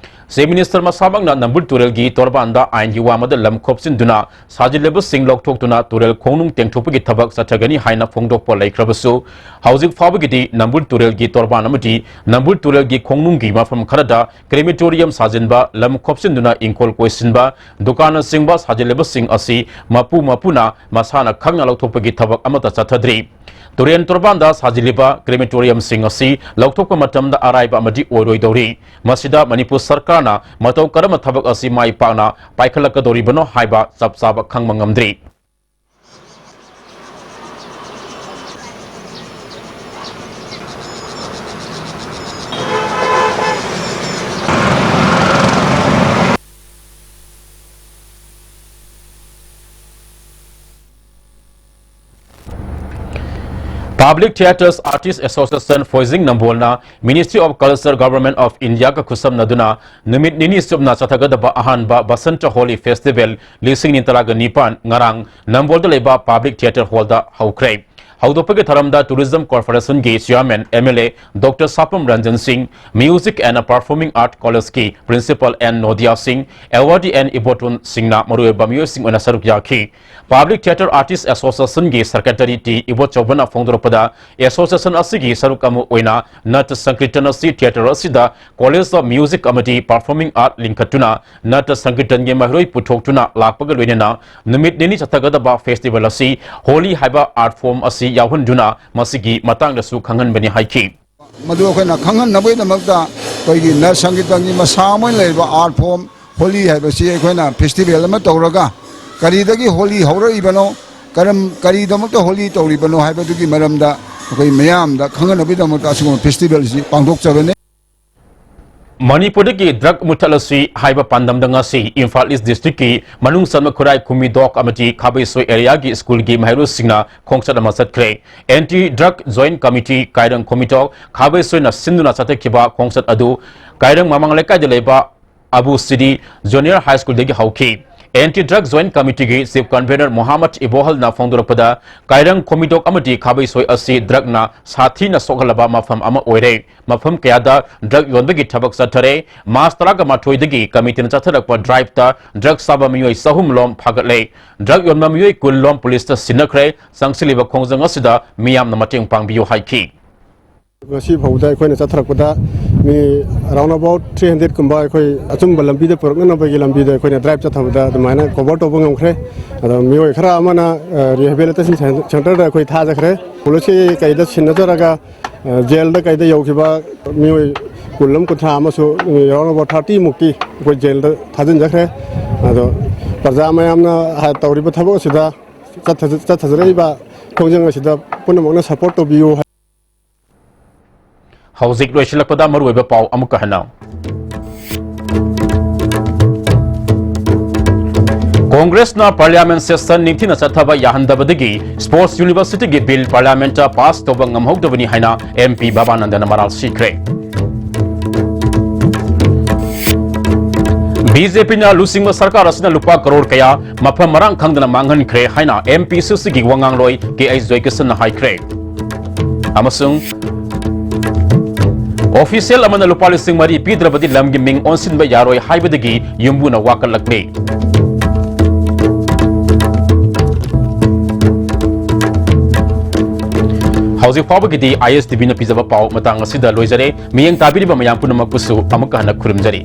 Chief Minister ꯃꯁꯥꯃꯛꯅ ꯅꯝꯕꯨꯜ ꯇꯨꯔꯦꯜꯒꯤ ꯇꯣꯔꯕꯥꯟꯗ ꯑꯥꯏꯟꯒꯤ ꯋꯥꯡꯃꯗ ꯂꯝ ꯈꯣꯞꯆꯤꯟꯗꯨꯅ ꯁꯥꯖꯤꯜꯂꯤꯕꯁꯤꯡ ꯂꯧꯊꯣꯛꯇꯨꯅ ꯇꯨꯔꯦꯜ ꯈꯣꯡꯅꯨꯡ ꯇꯦꯡꯊꯣꯛꯄꯒꯤ ꯊꯕꯛ ꯆꯠꯊꯒꯅꯤ ꯍꯥꯏꯅ ꯐꯣꯡꯗꯣꯛꯄ ꯂꯩꯈ꯭ꯔꯕꯁꯨ, ꯍꯧꯖꯤꯛ ꯐꯥꯎꯕꯒꯤꯗꯤ ꯅꯝꯕꯨꯜ ꯇꯨꯔꯦꯜꯒꯤ ꯇꯣꯔꯕꯥꯟ ꯑꯃꯗꯤ ꯅꯝꯕꯨꯜ ꯇꯨꯔꯦꯜꯒꯤ ꯈꯣꯡꯅꯨꯡꯒꯤ ꯃꯐꯝ ꯈꯔꯗ crematorium ꯁꯥꯖꯤꯟꯕ, ꯂꯝ ꯈꯣꯞꯆꯤꯟꯗꯨꯅ ꯏꯪꯈꯣꯜ ꯀꯣꯏꯁꯤꯟꯕ, ꯗꯨꯀꯥꯟꯅꯆꯤꯡꯕ ꯁꯥꯖꯤꯜꯂꯤꯕꯁꯤꯡ ꯑꯁꯤ ꯃꯄꯨ ꯃꯄꯨꯅ ꯃꯁꯥꯅ ꯈꯪꯅ ꯂꯧꯊꯣꯛꯄꯒꯤ ꯊꯕꯛ ꯑꯃꯠꯇ ꯆꯠꯊꯗ꯭ꯔꯤ꯫ ꯇꯨꯔꯦꯜ ꯇꯣꯔꯕꯥꯟꯗ ꯁꯥꯖꯤꯜꯂꯤꯕ crematoriumꯁꯤꯡ ꯑꯁꯤ ꯂꯧꯊꯣꯛꯄ ꯃꯇꯝꯗ ꯑꯔꯥꯏꯕ ꯑꯃꯗꯤ ꯑꯣꯏꯔꯣꯏꯗꯧꯔꯤ꯫ ꯃꯁꯤꯗ ꯃꯅꯤꯄꯨꯔ ꯁꯔꯀꯥꯔꯅ ꯃꯇꯧ ꯀꯔꯝꯕ ꯊꯕꯛ ꯑꯁꯤ ꯃꯥꯏ ꯄꯥꯛꯅ ꯄꯥꯏꯈꯠꯂꯛꯀꯗꯧꯔꯤꯕꯅꯣ ꯍꯥꯏꯕ ꯆꯞ ꯆꯥꯕ ꯈꯪꯕ ꯉꯝꯗ꯭ꯔꯤ꯫ Public Theatres Artists Association ꯐꯣꯏꯖꯤꯡ ꯅꯝꯕꯣꯜꯅ Ministry of Culture, Government of Indiaꯒ ꯈꯨꯠꯁꯝꯅꯗꯨꯅ ꯅꯨꯃꯤꯠ ꯅꯤꯅꯤ ꯆꯨꯞꯅ ꯆꯠꯊꯒꯗꯕ ꯑꯍꯥꯟꯕ ꯕꯁꯟꯇ ꯍꯣꯂꯤ ꯐꯦꯁꯇꯤꯚꯦꯜ ꯂꯤꯁꯤꯡ ꯑꯅꯤ ꯇꯔꯥꯒ ꯅꯤꯄꯥꯟ ꯉꯔꯥꯡ ꯅꯝꯕꯣꯜꯗ ꯂꯩꯕ ꯄꯕ꯭ꯂꯤꯛ ꯊꯤꯌꯦꯇꯔ ꯍꯣꯜꯗ ꯍꯧꯈ꯭ꯔꯦ꯫ ꯍꯧꯗꯣꯛꯄꯒꯤ ꯊꯧꯔꯝꯗ ꯇꯨꯔꯤꯖꯝ ꯀꯣꯔꯄꯣꯔꯦꯁꯟꯒꯤ chairman M L A doctor Sapam Ranjan Singh, music and performing art ꯀꯣꯂꯦꯖꯀꯤ principal N Nodiya Singh, awardee N ꯏꯕꯣꯇꯣꯟꯁꯤꯡꯅ ꯃꯔꯨꯑꯣꯏꯕ ꯃꯤꯑꯣꯏꯁꯤꯡ ꯑꯣꯏꯅ ꯁꯔꯨꯛ ꯌꯥꯈꯤ꯫ ꯄꯕ꯭ꯂꯤꯛ ꯊꯤꯌꯦꯇꯔ ꯑꯥꯔꯇꯤꯁ ꯑꯦꯁꯣꯁꯤꯌꯦꯁꯟꯒꯤ ꯁꯦꯀ꯭ꯔꯦꯇꯔꯤ ꯇꯤ ꯏꯕꯣꯆꯧꯕꯅ ꯐꯣꯡꯗꯣꯔꯛꯄꯗ, ꯑꯦꯁꯣꯁꯤꯌꯦꯁꯟ ꯑꯁꯤꯒꯤ ꯁꯔꯨꯛ ꯑꯃ ꯑꯣꯏꯅ ꯅꯠꯇ ꯁꯪꯀꯤꯔꯇꯟ ꯑꯁꯤ ꯊꯤꯌꯦꯇꯔ ꯑꯁꯤꯗ ꯀꯣꯂꯦꯖ ꯑꯣꯐ ꯃ꯭ꯌꯨꯖꯤꯛ ꯑꯃꯗꯤ ꯄꯔꯐꯣꯔꯃꯤꯡ ꯑꯥꯔꯠ ꯂꯤꯡꯈꯠꯇꯨꯅ ꯅꯠꯇ ꯁꯪꯀꯤꯔꯇꯟꯒꯤ ꯃꯍꯩꯔꯣꯏ ꯄꯨꯊꯣꯛꯇꯨꯅ ꯂꯥꯛꯄꯒ ꯂꯣꯏꯅꯅ ꯅꯨꯃꯤꯠ ꯅꯤꯅꯤ ꯆꯠꯊꯒꯗꯕ ꯐꯦꯁꯇꯤꯚꯦꯜ ꯑꯁꯤ ꯍꯣꯂꯤ ꯍꯥꯏꯕ ꯑꯥꯔꯠ ꯐꯣꯔꯝ ꯑꯁꯤ ꯌꯥꯎꯍꯟꯗꯨꯅ ꯃꯁꯤꯒꯤ ꯃꯇꯥꯡꯗꯁꯨ ꯈꯪꯍꯟꯕꯅꯤ ꯍꯥꯏꯈꯤ꯫ ꯃꯗꯨ ꯑꯩꯈꯣꯏꯅ ꯈꯪꯍꯟꯅꯕꯒꯤꯗꯃꯛꯇ ꯑꯩꯈꯣꯏꯒꯤ ꯅꯠ ꯁꯪꯀꯤꯔꯇꯟꯒꯤ ꯃꯁꯥ ꯑꯃ ꯂꯩꯔꯤꯕ ꯑꯥꯔꯠ ꯐꯣꯔꯝ ꯍꯣꯂꯤ ꯍꯥꯏꯕꯁꯤ ꯑꯩꯈꯣꯏꯅ ꯐꯦꯁꯇꯤꯚꯦꯜ ꯑꯃ ꯇꯧꯔꯒ ꯀꯔꯤꯗꯒꯤ ꯍꯣꯂꯤ ꯍꯧꯔꯛꯏꯕꯅꯣ, ꯀꯔꯝ-, ꯀꯔꯤꯗꯃꯛꯇ ꯍꯣꯂꯤ ꯇꯧꯔꯤꯕꯅꯣ ꯍꯥꯏꯕꯗꯨꯒꯤ ꯃꯔꯝꯗ ꯑꯩꯈꯣꯏ ꯃꯤꯌꯥꯝꯗ ꯈꯪꯍꯟꯅꯕꯒꯤꯗꯃꯛꯇ ꯑꯁꯤꯒꯨꯝꯕ ꯐꯦꯁꯇꯤꯚꯦꯜꯁꯤ ꯄꯥꯡꯊꯣꯛꯆꯕꯅꯤ꯫ ꯃꯅꯤꯄꯨꯔꯗꯒꯤ ꯗ꯭ꯔꯒ ꯃꯨꯊꯠꯂꯁꯤ ꯍꯥꯏꯕ ꯄꯥꯟꯗꯝꯗ ꯉꯁꯤ ꯏꯝꯐꯥꯜ ꯏꯁ ꯗꯤꯁꯇ꯭ꯔꯤꯛꯀꯤ ꯃꯅꯨꯡ ꯆꯟꯕ ꯈꯨꯔꯥꯏ ꯈꯨꯃꯤꯗꯣꯛ ꯑꯃꯗꯤ ꯈꯥꯕꯩꯁꯣꯏ ꯑꯦꯔꯤꯌꯥꯒꯤ ꯁ꯭ꯀꯨꯜꯒꯤ ꯃꯍꯩꯔꯣꯏꯁꯤꯡꯅ ꯈꯣꯡꯆꯠ ꯑꯃ ꯆꯠꯈ꯭ꯔꯦ꯫ ꯑꯦꯟꯇꯤ ꯗ꯭ꯔꯒ ꯖꯣꯏꯟꯠ ꯀꯃꯤꯇꯤ ꯀꯥꯏꯔꯪ ꯈꯨꯃꯤꯗꯣꯛ ꯈꯥꯕꯩꯁꯣꯏꯅ ꯁꯤꯟꯗꯨꯅ ꯆꯠꯊꯈꯤꯕ ꯈꯣꯡꯆꯠ ꯑꯗꯨ ꯀꯥꯏꯔꯪ ꯃꯃꯥꯡ ꯂꯩꯀꯥꯏꯗ ꯂꯩꯕ ꯑꯕꯨ ꯁꯤꯗꯤ ꯖꯨꯅꯤꯌꯔ ꯍꯥꯏ ꯁ꯭ꯀꯨꯜꯗꯒꯤ ꯍꯧꯈꯤ꯫ ꯑꯦꯟꯇꯤ ꯗ꯭ꯔꯒ ꯖꯣꯏꯟꯠ ꯀꯃꯤꯇꯤꯒꯤ ꯆꯤꯐ ꯀꯟꯚꯦꯅꯔ ꯃꯣꯍꯥꯃꯗ ꯏꯕꯣꯍꯜꯅ ꯐꯣꯡꯗꯣꯔꯛꯄꯗ, ꯀꯥꯏꯔꯪ ꯈꯣꯃꯤꯗꯣꯛ ꯑꯃꯗꯤ ꯈꯥꯕꯩꯁꯣꯏ ꯑꯁꯤ ꯗ꯭ꯔꯒꯅ ꯁꯥꯊꯤꯅ ꯁꯣꯛꯍꯜꯂꯕ ꯃꯐꯝ ꯑꯃ ꯑꯣꯏꯔꯦ꯫ ꯃꯐꯝ ꯀꯌꯥꯗ ꯗ꯭ꯔꯒ ꯌꯣꯟꯕꯒꯤ ꯊꯕꯛ ꯆꯠꯊꯔꯦ꯫ ꯃꯥꯔꯆ ꯇꯔꯥꯒ ꯃꯥꯊꯣꯏꯗꯒꯤ ꯀꯃꯤꯇꯤꯅ ꯆꯠꯊꯔꯛꯄ ꯗ꯭ꯔꯥꯏꯚꯇ ꯗ꯭ꯔꯒ ꯆꯥꯕ ꯃꯤꯑꯣꯏ ꯆꯍꯨꯝ ꯂꯣꯝ ꯐꯥꯒꯠꯂꯦ꯫ ꯗ꯭ꯔꯒ ꯌꯣꯟꯕ ꯃꯤꯑꯣꯏ ꯀꯨꯟ ꯂꯣꯝ ꯄꯨꯂꯤꯁꯇ ꯁꯤꯟꯅꯈ꯭ꯔꯦ꯫ ꯆꯪꯁꯤꯜꯂꯤꯕ ꯈꯣꯡꯖꯪ ꯑꯁꯤꯗ ꯃꯤꯌꯥꯝꯅ ꯃꯇꯦꯡ ꯄꯥꯡꯕꯤꯌꯨ ꯍꯥꯏꯈꯤ꯫ ꯉꯁꯤ ꯐꯥꯎꯕꯗ ꯑꯩꯈꯣꯏꯅ ꯆꯠꯊꯔꯛꯄꯗ ꯃꯤ round about three hundred ꯀꯨꯝꯕ ꯑꯩꯈꯣꯏ ꯑꯆꯨꯝꯕ ꯂꯝꯕꯤꯗ ꯄꯨꯔꯛꯅꯅꯕꯒꯤ ꯂꯝꯕꯤꯗ ꯑꯩꯈꯣꯏꯅ ꯗ꯭ꯔꯥꯏꯚ ꯆꯠꯊꯕꯗ ꯑꯗꯨꯃꯥꯏꯅ ꯀꯣꯚꯔ ꯇꯧꯕ ꯉꯝꯈ꯭ꯔꯦ꯫ ꯑꯗꯣ ꯃꯤꯑꯣꯏ ꯈꯔ ꯑꯃꯅ, ꯑ, ꯔꯤꯍꯦꯕꯤꯂꯤꯇꯦꯁꯟ ꯁꯦꯟ-, ꯁꯦꯟꯇꯔꯗ ꯑꯩꯈꯣꯏ ꯊꯥꯖꯈ꯭ꯔꯦ꯫ ꯄꯨꯂꯤꯁꯀꯤ ꯀꯩꯗ ꯁꯤꯟꯅꯖꯔꯒ, ꯑ, ꯖꯦꯜꯗ ꯀꯩꯗ ꯌꯧꯈꯤꯕ ꯃꯤꯑꯣꯏ ꯀꯨꯟ ꯑꯃ, ꯀꯨꯟꯊ꯭ꯔꯥ ꯑꯃꯁꯨ, round about thirty ꯃꯨꯛꯇꯤ ꯑꯩꯈꯣꯏ ꯖꯦꯜꯗ ꯊꯥꯖꯤꯟꯖꯈ꯭ꯔꯦ꯫ ꯑꯗꯣ ꯄ꯭ꯔꯖꯥ ꯃꯌꯥꯝꯅ ꯍꯥ-, ꯇꯧꯔꯤꯕ ꯊꯕꯛ ꯑꯁꯤꯗ, ꯆꯠꯊ-, ꯆꯠꯊꯖꯔꯛꯏꯕ ꯈꯣꯡꯖꯪ ꯑꯁꯤꯗ ꯄꯨꯝꯅꯃꯛꯅ ꯁꯄꯣꯔꯠ ꯇꯧꯕꯤꯌꯨ꯫ ꯍꯧꯖꯤꯛ ꯂꯣꯏꯁꯤꯜꯂꯛꯄꯗ ꯃꯔꯨꯑꯣꯏꯕ ꯄꯥꯎ ꯑꯃꯨꯛꯀ ꯍꯟꯅ꯫ ꯀꯣꯡꯒ꯭ꯔꯦꯁꯅ ꯄꯥꯔꯂꯤꯌꯥꯃꯦꯟ ꯁꯦꯁꯟ ꯅꯤꯡꯊꯤꯅ ꯆꯠꯊꯕ ꯌꯥꯍꯟꯗꯕꯗꯒꯤ ꯁ꯭ꯄꯣꯔꯠꯁ ꯌꯨꯅꯤꯚꯔꯁꯤꯇꯤꯒꯤ ꯕꯤꯜ ꯄꯥꯔꯂꯤꯌꯥꯃꯦꯟꯇ ꯄꯥꯁ ꯇꯧꯕ ꯉꯝꯍꯧꯗꯕꯅꯤ ꯍꯥꯏꯅ ꯑꯦꯝ ꯄꯤ ꯕꯕꯥꯅꯟꯗꯅ ꯃꯔꯥꯜ ꯁꯤꯈ꯭ꯔꯦ꯫ ꯕꯤ ꯖꯦ ꯄꯤꯅ ꯂꯨꯆꯤꯡꯕ ꯁꯔꯀꯥꯔ ꯑꯁꯤꯅ ꯂꯨꯄꯥ ꯀꯔꯣꯔ ꯀꯌꯥ ꯃꯐꯝ ꯃꯔꯥꯡ ꯈꯪꯗꯅ ꯃꯥꯡꯍꯟꯈ꯭ꯔꯦ ꯍꯥꯏꯅ ꯑꯦꯝ ꯄꯤ ꯁꯤ ꯁꯤꯒꯤ ꯋꯥꯉꯥꯡꯂꯣꯏ ꯀꯦ ꯑꯩꯆ ꯖꯣꯏꯀꯤꯁꯟꯅ ꯍꯥꯏꯈ꯭ꯔꯦ꯫ ꯑꯃꯁꯨꯡ ꯑꯣꯐꯤꯁꯤꯌꯦꯜ ꯑꯃꯅ ꯂꯨꯄꯥ ꯂꯤꯁꯤꯡ ꯃꯔꯤ ꯄꯤꯗ꯭ꯔꯕꯗꯤ ꯂꯝꯒꯤ ꯃꯤꯡ ꯑꯣꯟꯁꯤꯟꯕ ꯌꯥꯔꯣꯏ ꯍꯥꯏꯕꯗꯒꯤ ꯌꯨꯝꯕꯨꯅ ꯋꯥꯀꯠꯂꯛꯂꯤ꯫ ꯍꯧꯖꯤꯛ ꯐꯥꯎꯕꯒꯤꯗꯤ ꯑꯥꯏ ꯑꯦꯁ ꯇꯤ ꯚꯤꯅ ꯄꯤꯖꯕ ꯄꯥꯎ ꯃꯇꯥꯡ ꯑꯁꯤꯗ ꯂꯣꯏꯖꯔꯦ꯫ ꯃꯤꯠꯌꯦꯡ ꯇꯥꯕꯤꯔꯤꯕ ꯃꯌꯥꯝ ꯄꯨꯝꯅꯃꯛꯄꯨꯁꯨ ꯑꯃꯨꯛꯀ ꯍꯟꯅ ꯈꯨꯔꯨꯝꯖꯔꯤ꯫